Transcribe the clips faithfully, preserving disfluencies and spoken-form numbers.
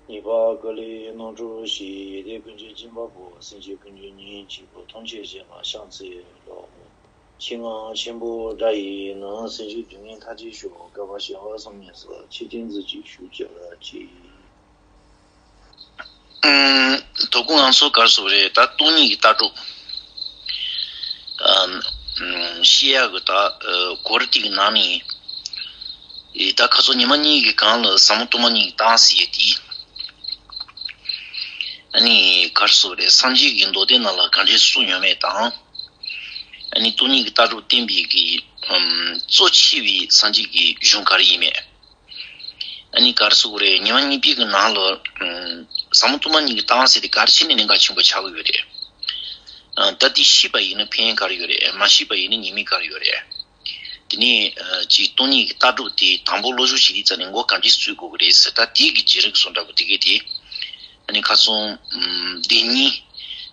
གཉིས་པ་ཀཱ་ལི་རྣམ་གྲོལ་ཞེས། ཡེ་ཤེས་ཀུན་གྱི་སྦྱིན་པ་པོ། སེམས་ཅན་ཀུན་གྱི་སྙིང་རྗེ་པོ། ཐམས་ཅད་གཞན་ལ་ཕྱག་འཚལ་ལོ། ཆེ་ངག་ཆེན་པོ་སྒྲ་ཡིས་ནི། སེམས་ཅན་སྡུག་བསྔལ་མཐའ་ཡས་ཤོག་བསྐལ་པ་བྱེ་བ་གསུམ་ཡན་སོགས། ཆེ་བསྟན་རྫུ་འཕྲུལ་ཞུ་བྱ་ལ་གཅིག་ཨུམ། དོ་དགོང་ང་ཚོ་ག་རེ་ཟེར་དགོས་རེད། ད་སྟོང་ཉིད་ཀྱི་ལྟ་གྲུབ། ཨམ། ཨམ། བཤད་ཡག་གི་ད་ཨ་གོ་རིམ་དེ་གི་ནང་ནས། ཨེ་ད་ཁ་སང་ཉི་མ་གཉིས་ཀྱི་སྒང་ལ་ཟབ་མོ་སྟོང་པ་ཉིད་ཀྱི་གཏམ་ཟེར་ཡས་དེ། ཨ་ནི་ག་རེ་ཟེར་དགོས་རེད། སངས་རྒྱས་ཀྱི་མདོ་སྡེ་ནང་ལ་ག་འདྲས་གསུངས་ཡོད་མེད་དང་། ཨ་ནི་སྟོང་ཉིད་ཀྱི་ལྟ་གྲུབ་བསྟན་པའི་གི་ཨམ་གཙོ་ཆེ་བའི་སངས་རྒྱས་ཀྱི་གཞུང་ག་རེ་ཡིན་མེད། ཨ་ནི་ག་རེ་ཟེར་དགོས་རེད། ཉི་མ་གཉིས་པའི་གི་ནང་ལ་ཨམ་ཟབ་མོ་སྟོང་པ་ཉིད་ཀྱི་གཏམ་ཟེར་དེ་ག་རེ་བྱས་ནས་གནད་འགག་ཆེན་པོ་ཆགས་ཀྱི་ཡོད་རེད། ཨ་ད་དེ་ཤེས་པ་ཡིན་ན་ཕན་ག་རེ་ཡོད་རེད། མ་ཤེས་པ་ཡིན་ན་ཉེས་དམིགས་ག་རེ་ཡོད་རེད། དེ་ནས་ཨ་ཅིག་སྟོང་ཉིད་ཀྱི་ལྟ་གྲུབ་དེ་དང་པོ་བློ་སྦྱོང་བྱེད་དུས་ཙམ་ནས་མགོ་ག་འདྲས་བཙུགས་དགོས་ཀྱི་རེད་ཟེར། ད་དེ་གི་བརྗེ་རེས་སུ་འདྲ་པོ་དེ་གས་དེ། ཨ་ནི་ཁ་སང་ཨམ་དེ་གཉིས་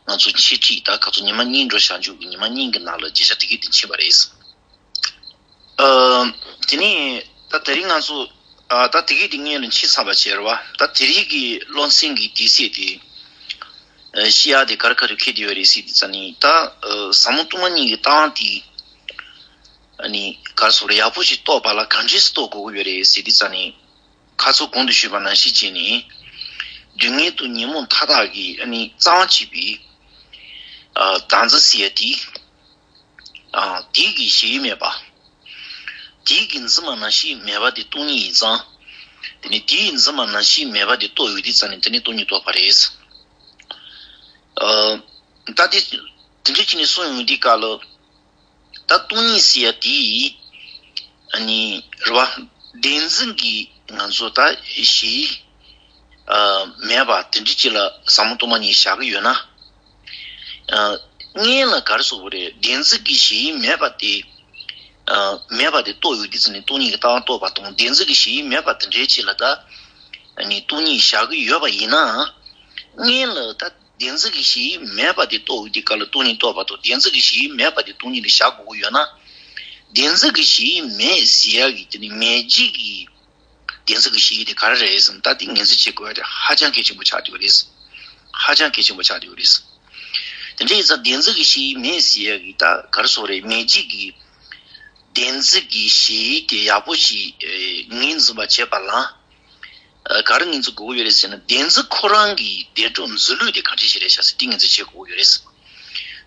ང་ཚོ་འཆད་ཁྲིད་ད་ཁ་སང་ཉི་མ་གཉིས་འགྲོ་བྱ་འཇུག་གི་ཉི་མ་གཉིས་ཀྱི་ནང་ལ་བརྗོད་བྱ་དེ་གས་དེ་ཕྱིན་པ་རེད། ཨ། དེ་ནས་ད་དེ་རིང་ང་ཚོ་ཨ་ད་དེ་གས་དེ་སྔོན་ལ་ཕྱིན་ཚར་བ་བྱས་རེད་བ། ད་དེ་རིང་གི་སློབ་ཚན་གྱི་དུས་ཚོད་དེ་ཨ་བཤད་ཡག་དེ་ག་རེ་ག་རེ་འཁེལ་བསྡད་ཡོད་རེད་ཟེར་དུས་ཙམ་ནས། ད་ཨ་ཟབ་མོ་སྟོང་པ་ཉིད་ཀྱི་གཏམ་དེ་ཨ་ནི་ག་རེ་ཟེར་དགོས་རེད། ཡག་པོ་ཞིག་རྟོགས་པ་ལ་ག་འདྲས་སེ་རྟོགས་དགོས་ཀྱི་ཡོད་རེད་ཟེར་དུས་ཙམ་ནས། ཁ་སང་གོང་དུ་ཞུས་པ་ནང་བཞིན་བྱས་ནས། སྡུག་བསྔལ་དང་ཉོན་མོངས་མཐའ་དག་གིས་ཨ་ནི་གཙང་བྱས་པའི་ཨ་བདག་འཛིན་ཟེར་ཡ་དེ། ཨ་དེ་གི་གཞི་མེད་པ། དེ་གི་འཛིན་པ་ནང་བཞིན་མེད་པ་དེ་སྟོང་ཉིད་ཡིན་ཙང་། དེ་ནས་དེའི་འཛིན་པ་ནང་བཞིན་མེད་པ་དེ་རྟོགས་ཡོང་དུས་ཙམ་ནས་དེ་ནི་སྟོང་ཉིད་རྟོགས་པ་རེད། ཨ་ད་དེ་དེ་འདྲ་བྱས་ནས་གསུངས་ཡོང་དུས་སྐབས་ལ། ད་སྟོང་ཉིད་ཟེར་ཡ་དེ་ཨ་ནི་རེད་བ། བདེན་འཛིན་གྱི་ང་ཚོ་ད་གཞི་ཨ་མེད་པ་དེ་འདྲ་ཅིག་ལ་ཟབ་མོ་སྟོང་པ་ཉིད་བཞག་གི་ཡོད་ན། ཨ་སྔོན་ལ་ག་རེ་ཟེར་དགོས་རེད། བདེན་འཛིན་གྱི་གཞི་མེད་པ་དེ་ཨ་མེད་པ་དེ་རྟོགས་ཡོང་དུས་ཙམ་ནས་སྟོང་ཉིད་ཀྱི་ལྟ་བ་རྟོགས་པ་དང་། བདེན་འཛིན་གྱི་གཞི་མེད་པ་དེ་འདྲའི་ཅིག་ལ་ད་ཨ་ནི་སྟོང་ཉིད་བཞག་གི་ཡོད་པ་ཡིན་ན། སྔོན་ལ་ད་བདེན་འཛིན་གྱི་གཞི་མེད་པ་དེ་རྟོགས་ཡོང་དུས་སྐབས་ལ་སྟོང་ཉིད་རྟོགས་པ་དང་། བདེན་འཛིན་གྱི་གཞི་མེད་པ་དེ་སྟོང་ཉིད་ལ་བཞག་དགོས་ཀྱི་ཡོད་ན། བདེན་འཛིན་གྱི་གཞི་མེད་ཟེར་ཡག་གི་དེ་ནི་མེད་བྱེད་ཀྱི་བདེན་འཛིན་གྱི་གཞི་དེ་ག་རེ་རེད་ཟེར་ན། ད་དེ་ངོས་འཛིན་བྱེད་དགོས་ཡ་དེ་ཧ་ཅང་གལ་ཆེན་པོ་ཆགས་བསྡད་ཡོད་རེད། ཧ་ཅང་གལ་ཆེན་པོ་ཆགས་བསྡད་ཡོད་རེད། དེ་འདྲ་ཡིན་ཙང་བདེན་འཛིན་གྱི་གཞི་མེད་ཟེར་ཡག་གི་ད་ག་རེ་ཟེར་དགོས་རེད། མེད་བྱེད་ཀྱི་བདེན་འཛིན་གྱི་གཞི་དེ་ཡག་པོ་ཞིག་ངོས་འཛིན་པ་བྱེད་པ་ལ། ཨ་ག་རེ་ངོས་འཛིན་དགོས་ཀྱི་ཡོད་རེད་ཟེར་ན། བདེན་འཛིན་ཁོ་རང་གི་བདེན་གྲུབ་འཛིན་ལུགས་དེ་ག་འདྲ་ཞིག་རེད་ཤག་ཟེར་དེ་ངོས་འཛིན་བྱེད་དགོས་ཀྱི་ཡོད་རེད།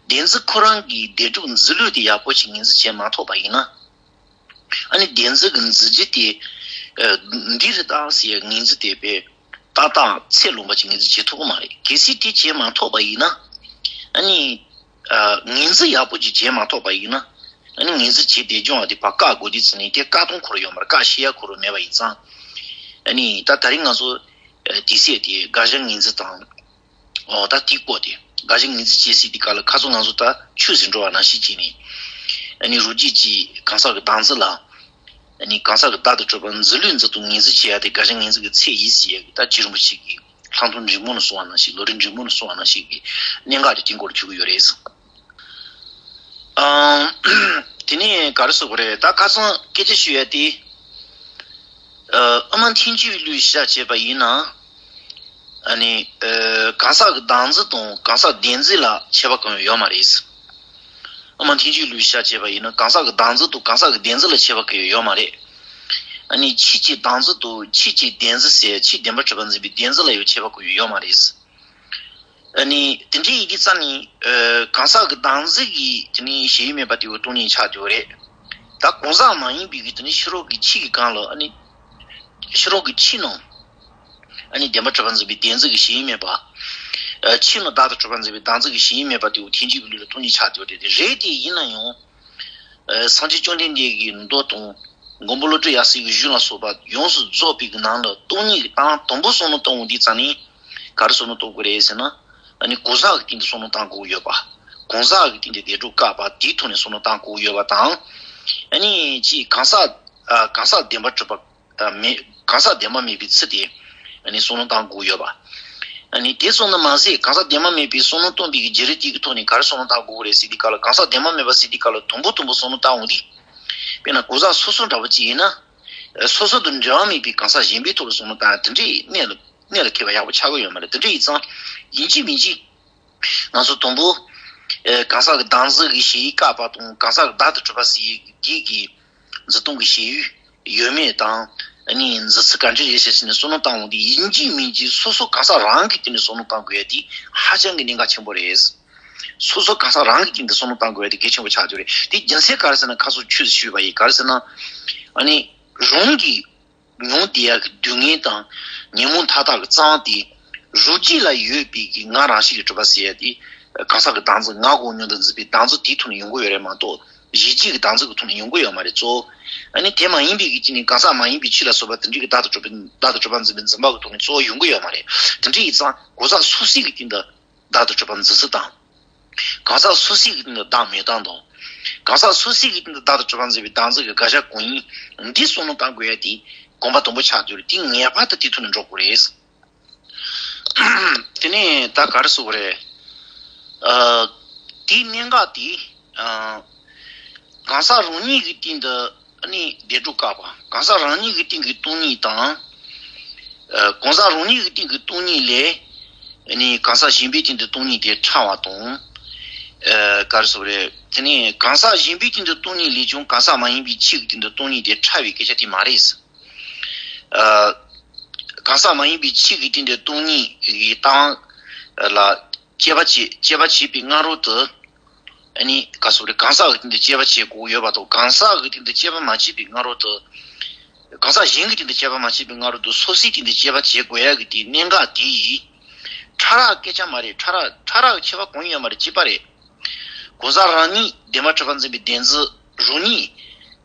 བདེན་འཛིན་ཁོ་རང་གི་བདེན་གྲུབ་འཛིན་ལུགས་དེ་ཡག་པོ་ཞིག་ངོས་འཛིན་བྱེད་མ་ཐུབ་པ་ཡིན་ན། ཨ་ནི་བདེན་འཛིན་གྱི་འཛིན་རྒྱུ་དེ་ཨ་འདི་རེད་ད་ཟེར་ངོས་འཛིན་དེ་དཔེ་ཏག་ཏག་ཚད་ལོངས་པ་ཞིག་ངོས་འཛིན་བྱེད་ཐུབ་ཀྱི་མ་རེད། གལ་སྲིད་དེ་བྱེད་མ་ཐུབ་པ་ཡིན་ན། ཨ་ནི་ཨ་ངོས་འཛིན་ཡག་པོ་ཅིག་བྱེད་མ་ཐུབ་པ་ཡིན་ན། ཨ་ནི་ངོས་འཛིན་བྱེད་བདེ་སྐྱོང་བ་དེ་ཕར་བཀག་དགོས་དུས་ཙམ་ནས་དེ་བཀག་སྡོམ་ཁོ་རང་ཡོད་མ་རེད། བཀག་ཤེས་ཡ་ཁོ་རང་མེད་པ་ཡིན་ཙང་། ཨ་ནི་ད་ད་རིང་ང་ཚོ་ཨ་དུས་ཚོད་དེ་དགག་བྱ་ངོས་འཛིན་དང་། ཨོ་ད་དེའི་སྐོར་དེ་དགག་བྱ་ངོས་འཛིན་བྱེད་སྲིད་དེ་ག་ལ། ཁ་སང་ང་ཚོ་ད་ཆོས་ཟེར་འགྲོ་བ་ནང་བཞིན་བྱས་ནས། ཨ་ནི་རུ་རྒྱུད་ཀྱི་གང་ཟག་གི་བདག་འཛིན་ལ། ཨ་ནི་གང་ཟག་གི་བདག་ཏུ་གྲུབ་པ་འཛིན་ལུགས་འཛིན་སྟངས་ངོས་འཛིན་བྱེད་ཡ་དེ་དགག་བྱ་ངོས་འཛིན་གྱི་ཚད་ཡིན་ཟེར་ཡ་གི་ད་རྗེ་རིན་པོ་ཆེ་གིས་ལྷག་མཐོང་འབྲིང་པོ་ནས་གསུངས་པ་ནང་བཞིན། ལམ་རིམ་འབྲིང་པོ་ནས་གསུངས་པ་ནང་བཞིན་གྱི་གནད་འགག་དེ་དེའི་སྐོར་ལ་འཁྱོལ་གྱི་ཡོད་རེད། ཨང་། དེ་ནས་ག་རེ་ཟེར་དགོས་རེད། ད་ཁ་སང་སྐད་ཆ་ཞུ་ཡ་དེ། ཨ་དབུ་མ་ཐལ་འགྱུར་བའི་ལུགས་བཞག་བྱས་པ་ཡིན་ན། ཨ་ནི་ཨ་གང་ཟག་གི་བདག་འཛིན་དང་གང་ཟག་བདེན་འཛིན་ལ་ཁྱད་པར་གང་ཡང་ཡོད་མ་རེད། དབུ་མ་ཐལ་འགྱུར་ལུགས་བཞག་བྱས་པ་ཡིན་ན། གང་ཟག་གི་བདག་འཛིན་དང་གང་ཟག་གི་བདེན་འཛིན་ལ་ཁྱད་པར་གང་ཡང་ཡོད་མ་རེད། ཨ་ནི་ཆོས་ཀྱི་བདག་འཛིན་དང་ཆོས་ཀྱི་བདེན་འཛིན་ཟེར། ཆོས་བདེན་པར་གྲུབ་པར་འཛིན་པའི་བདེན་འཛིན་ལ་ཡང་ཁྱད་པར་གང་ཡང་ཡོད་མ་རེད། ཨ་ནི་དེ་འདྲ་ཡིན་དུས་ཙམ་ནས་ཨ་གང་ཟག་གི་བདག་འཛིན་གྱི་དེ་ནི་གཞི་མེད་པ་དེ་བོ་སྟོང་ཉིད་ཆགས་བསྡད་ཡོད་རེད། ད་གང་ཟག་མ་ཡིན་པའི་གི་དེ་ནི་ཕྱི་རོལ་གྱི་ཆོས་ཀྱི་སྒང་ལ། ཨ་ནི་ཕྱི་རོལ་གྱི་ཆོས་རྣམས་ཨ་ནི་བདེན་པར་གྲུབ་པར་འཛིན་པའི་བདེན་འཛིན་གྱི་གཞི་མེད་པ། ཨ་ཆོས་རྣམས་བདག་ཏུ་གྲུབ་པར་འཛིན་པའི་བདག་འཛིན་གྱི་གཞི་མེད་པ་དེ་བོ་ཐལ་འགྱུར་གྱི་ལུགས་ལ་སྟོང་ཉིད་ཆགས་བསྡད་ཡོད་རེད། དེ་རེད་དེ་ཡིན་ན་ཡང་། ཨ་སངས་རྒྱས་བཅོམ་ལྡན་འདས་ཀྱི་མདོ་དང་། མགོན་པོ་བློ་གྲོས་ཡབ་སྲས་ཀྱི་གཞུང་ལ་སོགས་པ་ཡོངས་སུ་རྫོགས་པའི་གི་ནང་ལ་སྟོང་ཉིད་ཀྱི་གཏམ་དང་པོ་བསམ་བློ་བཏང་འོང་དུས་ཙམ་ནས། ག་རེ་བསམ་བློ་གཏོང་དགོས་རེད་ཟེར་ན། ཨ་ནི་གང་ཟག་གི་སྟེང་དུ་བསམ་བློ་བཏང་དགོས་ཡོད་པ། གང་ཟག་གི་སྟེང་དུ་བདེན་གྲུབ་བཀག་པ་དེའི་ཐོག་ནས་བསམ་བློ་བཏང་དགོས་ཡོད་པ་དང་། ཨ་ནི་ཅིག་གང་ཟག་ཨ་གང་ཟག་བདེན་པར་གྲུབ་པ་ཨ་མེད། གང་ཟག་བདེན་པ་མེད་པའི་ཚུལ་དེ་ཨ་ནི་བསམ་བློ་བཏང་དགོས་ཡོད་པ། ཨ་ནི་དེ་ཙམ་དུ་མ་ཟད། གང་ཟག་བདེན་པ་མེད་པའི་བསམ་བློ་གཏོང་བའི་གི་བརྗེ་རེས་དེ་གི་ཐོག་ནས་ག་རེ་བསམ་བློ་བཏང་དགོས་རེད་ཟེར་དུས་སྐབས་ལ། གང་ཟག་བདེན་པ་མེད་པ་ཟེར་དུས་སྐབས་ལ་དང་པོ་དང་པོ་བསམ་བློ་བཏང་འོང་དུས། དཔེར་ན་གང་ཟག་སོ་སོ་འདྲ་པོ་ཅིག་ཡིན་ན། སོ་སོ་དང་འབྲེལ་བ་མེད་པའི་གང་ཟག་གཞན་པའི་ཐོག་ལ་བསམ་བློ་བཏང་། དེ་འདྲའི་གནས་ལ་ གནད་ལ་འཁེལ་བ་ཡག་པོ་ཆགས་ཀྱི་ཡོད་མ་རེད། དེ་འདྲ་ཡིན་ཙང་ཡིན་གཅིག་མིན་གཅིག་ང་ཚོ་དང་པོ་ཨེ་གང་ཟག་གི་བདག་འཛིན་གྱི་ཞེན་ཡིག་བཀག་པ་དང་གང་ཟག་གི་བདག་ཏུ་གྲུབ་པ་ཟེར་ཡིག་དེ་གི་འཛིན་སྟངས་ཀྱི་ཞེན་ཡུལ་ཡོད་མེད་དང་། ཨ་ནི་འཛིན་ཚུལ་ག་འདྲ་རེད་ཟེར་ནས་བསམ་བློ་བཏང་འོང་དུས་ཡིན་གཅིག་མིན་གཅིག་སོ་སོ་གང་ཟག་རང་གི་སྟེང་ནས་བསམ་བློ་བཏང་དགོས་ཡ་དེ་ཧ་ཅང་གི་གནད་འགག་ཆེན་པོ་རེད། སོ་སོ་གང་ཟག་རང་གི་སྟེང་དུ་བསམ་བློ་བཏང་དགོས་ཡ་དེ་གལ་ཆེན་པོ་ཆགས་ཀྱི་ཡོད་རེད། དེ་རྒྱུ་མཚན་ག་རེ་ཟེར་ན་ཁ་སང་ཆུ་ཞུས་པ་ཡིན། ག་རེ་ཟེར་ན་ཨ་ནི་རང་གི་མྱོང་བསྡད་ཡག་གི་སྡུག་བསྔལ་དང་ཉོན་མོངས་མཐའ་དག་གི་རྩ་བ་དེ་རང་རྒྱུད་ལ་ཡོད་པའི་གི་ང་རང་བཞིན་གྱིས་གྲུབ་པ་ཟེར་ཡ་དེ་གང་ཟག་གི་བདག་འཛིན་ང་གོ་མྱོང་དུ་འཛིན་པའི་བདག་འཛིན་དེའི་ཐོག་ནས་ཡོང་གི་ཡོད་རེད་མ་གཏོགས་གཞི་གཅིག་གི་བདག་འཛིན་གྱི་ཐོག་ནས་ཡོང་གི་ཡོད་མ་རེད། གཙོ་བོ་ཨ་ནི་དེ་མ་ཡིན་པའི་གི་སྟེང་ནས་གང་ཟག་མ་ཡིན་པའི་ཆོས་ལ་སོགས་པ་དེ་འདྲའི་གི་བདག་ཏུ་གྲུབ་པའི་བདག་ཏུ་གྲུབ་པ་འཛིན་པའི་འཛིན་པ་གི་ཐོག་ནས་གཙོ་བོ་ཡོང་གི་ཡོད་མ་རེད། དེ་འདྲ་ཡིན་ཙང་གང་ཟག་སོ་སོའི་གི་སྟེང་དུ་བདག་ཏུ་གྲུབ་པ་འཛིན་ཚུལ་དང་། གང་ཟག་སོ་སོའི་གི་སྟེང་དུ་བདག་མེད་སྟངས་དང་། གང་ཟག་སོ་སོའི་གི་སྟེང་དུ་བདག་ཏུ་གྲུབ་པ་འཛིན་པའི་བདག་འཛིན་གྱི་དགག་བྱ་གང་ཡིན་འདི་བསམ་བློ་བཏང་དགོས་ཡ་དེ་གོམ་པ་དང་པོ་ཆགས་དུས་དེ་ངེས་པར་དུ་དེའི་ཐོག་ནས་འགྲོ་དགོས་རེད། དེ་ནས་ད་ག་རེ་ཟེར་དགོས་རེད། ཨ། དེའི་གནད་འགག་དེ། ཨ། གང་ཟག་རང་ཉིད་ཀྱི་སྟེང་དུ་ནི་བདེ་སྡུག་བཀག་པ། གང་ཟག་རང་ཉིད་ཀྱི་སྟེང་གི་སྟོང་ཉིད་དང་། ཨ། གང་ཟག་རང་ཉིད་ཀྱི་སྟེང་གི་སྟོང་ཉིད་ལས་ནི་གང་ཟག་གཞན་པའི་སྟེང་དུ་སྟོང་ཉིད་དེ་ཕྲ་བ་དང་། ཨ། ག་རེ་ཟེར་དགོས་རེད། དེ་ནས་གང་ཟག་གཞན་པའི་སྟེང་དུ་སྟོང་ཉིད་ལས་ཀྱང་གང་ཟག་མ་ཡིན་པའི་ཆོས་ཀྱི་སྟེང་དུ་སྟོང་ཉིད་དེ་ཕྲ་བའི་སྐད་ཆ་དེ་མ་རེད། ཨ། གང་ཟག་མ་ཡིན་པའི་ཆོས་ཀྱི་སྟེང་དུ་སྟོང་ཉིད་ཀྱི་ལྟ་བ་ལ་དཔྱད་པ་བྱེད་དཔྱད་པ་བྱེད་པའི་སྔ་རོལ་དུ། ཨ་ནི་ག་རེ་ཟེར་དགོས་རེད། གང་ཟག་གི་སྟེང་དུ་དཔྱད་པ་བྱེད་དགོས་ཡོད་པ་དང་གང་ཟག་གི་སྟེང་དུ་དཔྱད་པ་མ་བྱས་པའི་སྔ་རོལ་དུ། གང་ཟག་གཞན་གྱི་སྟེང་དུ་དཔྱད་པ་མ་བྱས་པའི་སྔ་རོལ་དུ་སོ་སོའི་སྟེང་དུ་དཔྱད་པ་བྱེད་དགོས་ཡ་གི་དེའི་གནད་འགག་དེ་ཡིས། ཕྲ་རགས་སྐད་ཆ་མ་རེད། ཕྲ་རགས་ཕྲ་རགས་ཀྱི་ཁྱད་པར་གང་ཡང་ཡོད་མ་རེད། གཅིག་པ་རེད། གང་ཟག་རང་ཉིད་བདེན་པར་གྲུབ་པར་འཛིན་པའི་བདེན་འཛིན་རང་ཉིད།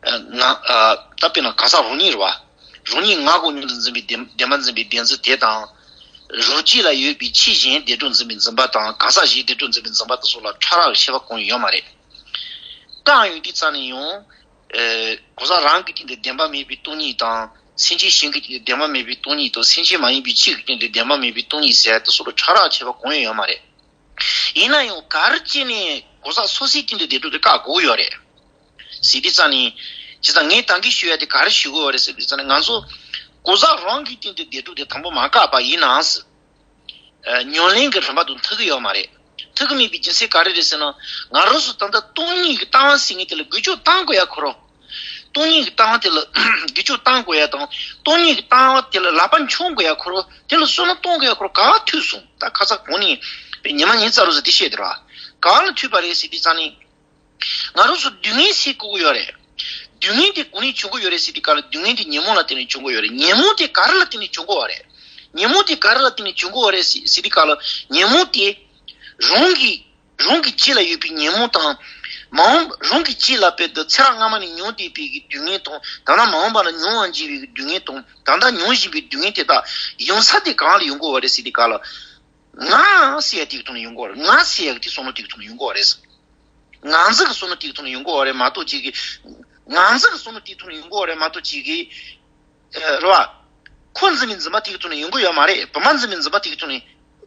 ཨ། ང་། ཨ། ད་དཔེར་ན་གང་ཟག་རང་ཉིད་རེད་བ། རང་ཉིད་ང་གོ་མྱོང་དུ་འཛིན་པའི་བདེན་བདེན་པར་འཛིན་པའི་བདེན་འཛིན་དེ་དང་། རང་རྒྱུད་ལ་ཡོད་པའི་ཆོས་གཞན་བདེ་སྡུག་འཛིན་པའི་འཛིན་པ་དང་གང་ཟག་གཞན་བདེ་སྡུག་འཛིན་པའི་འཛིན་པ་དེ་སོགས་ལ་ཕྲ་རགས་ཀྱི་ཁྱད་པར་གང་ཡང་ཡོད་མ་རེད། གང་ཡོད་དུས་ཙམ་ནས་ཡང་། ཨ། གང་ཟག་རང་གི་སྟེང་དུ་བདེན་པ་མེད་པའི་སྟོང་ཉིད་དང་སེམས་ཅན་གཞན་གྱི་སྟེང་དུ་བདེན་པ་མེད་པའི་སྟོང་ཉིད་དང་སེམས་ཅན་མ་ཡིན་པའི་ཆོས་ཀྱི་སྟེང་དུ་བདེན་པ་མེད་པའི་སྟོང་ཉིད་ཟེར་ཡ་དེ་སོགས་ལ་ཕྲ་རགས་ཁྱད་པར་གང་ཡང་ཡོད་མ་རེད། ཡིན་ན་ཡང་ག་རེ་བྱས་ནས་གང་ཟག་སོ་སོའི་སྟེང་དུ་བདེ་སྡུག་དེ་བཀག་དགོས་ཡོད་རེད། ཟེར་དུས་ཙམ་ནས། བྱས་ཙང་ངས་ད་གིན་ཞུ་ཡ་དེ་ག་རེ་ཞུ་དགོས་རེད་ཟེར་དུས་ཙམ་ནས་ང་ཚོ་གང་ཟག་རང་གི་སྟེང་དུ་བདེ་སྡུག་དེ་དང་པོ་མ་བཀག་པ་ཡིན་ན་ཟེར། ཨ། ཉམས་ལེན་གྱི་རིམ་པ་དང་མཐུན་གྱི་ཡོད་མ་རེད། མཐུན་གྱི་མེད་པའི་རྒྱུ་མཚན་ག་རེ་རེད་ཟེར་ན། ང་རང་ཚོ་ད་ལྟ་སྟོང་ཉིད་ཀྱི་ལྟ་བ་ཟེར་མཁན་དེ་ལ་འགུལ་སྐྱོད་གཏང་དགོས་ཡ་ཁོ་རང་། སྟོང་ཉིད་ཀྱི་ལྟ་བ་དེ་ལ་འགུལ་སྐྱོད་གཏང་དགོས་ཡ་དང་སྟོང་ཉིད་ཀྱི་ལྟ་བ་དེ་ལ་ལག་པ་འཆང་དགོས་ཡ་ཁོ་རང་དེ་ལ་བསམ་བློ་གཏོང་དགོས་ཡ་ཁོ་རང་ག་བ་ཐུག་སོང་། ད་ཁ་ས་གོང་ནས་ཉི་མ་ཉིན་རྩ་རུ་ཟེར་དེ་བཤད་དེ་ར། ག་ལ་ཐུག་པ་རེད་ཟེར་དུས་ཙམ་ནས། ང་རང་ཚོ་སྡུག་བསྔལ་སེལ་དགོས་ཀྱི་ཡོད་རེད། སྡུག་བསྔལ་དེ་གང་ནས་བྱུང་གི་ཡོད་རེད་ཟེར་དུས་ག་ལ་སྡུག་བསྔལ་དེ་ཉོན་མོངས་ལ་བརྟེན་ནས་བྱུང་གི་ཡོད་རེད། ཉོན་མོངས་དེ་ག་རེ་ལ་བརྟེན་ནས་བྱུང་གི་ཡོད་རེད། ཉོན་མོངས་དེ་ག་རེ་ལ་བརྟེན་ནས་བྱུང་གི་ཡོད་རེད་ཟེར་ཟེར་དུས་ག་ལ་ཉོན་མོངས་དེ་རང་གི་རང་གི་རྒྱུད་ལ་ཡོད་པའི་ཉོན་མོངས་དང་། མ་འོངས་རང་གི་རྒྱུད་ལ་དཔེར་དུ་ཚེ་རབས་སྔ་མ་ནས་མྱོང་བསྡད་པའི་གི་སྡུག་བསྔལ་དང་ད་ལྟ་མ་འོངས་པ་ལ་མྱོང་བ་འཇིག་པའི་གི་སྡུག་བསྔལ་དང་ད་ལྟ་མྱོང་བཞིན་པའི་སྡུག་བསྔལ་དེ་དག་ཡོང་ས་དེ་གང་ལ་ཡོང་གི་ཡོད་རེད་ཟེར་དུས་ག་ལ། ང་ཟེར་ཡ་དེ་གི་ཐོག་ནས་ཡོང་གི་ཡོད་རེད། ང་ཟེར་ཡ་གི་དེ་བསམ་བློ་དེ་གི་ཐོག་ནས་ཡོང་གི་ཡོད་རེད། ང་ཚོ་གི་བསམ་བློ་དེ་གི་ཐོག་ནས་ཡོང་གི་ཡོད་རེད་མ་གཏོགས་ཅིག་གི། ང་ཚོ་གི་བསམ་བློ་དེ་གི་ཐོག་ནས་ཡོང་གི་ཡོད་རེད་མ་གཏོགས་ཅིག་གི། ཨ། རེད་བ། ཁོ་འཛིན་པའི་འཛིན་པ་དེ་གི་ཐོག་ནས་ཡོང་གི་ཡོད་མ་རེད། བུམ་པ་འཛིན་པའི་འཛིན་པ་དེ་གི་ཐོག་ནས།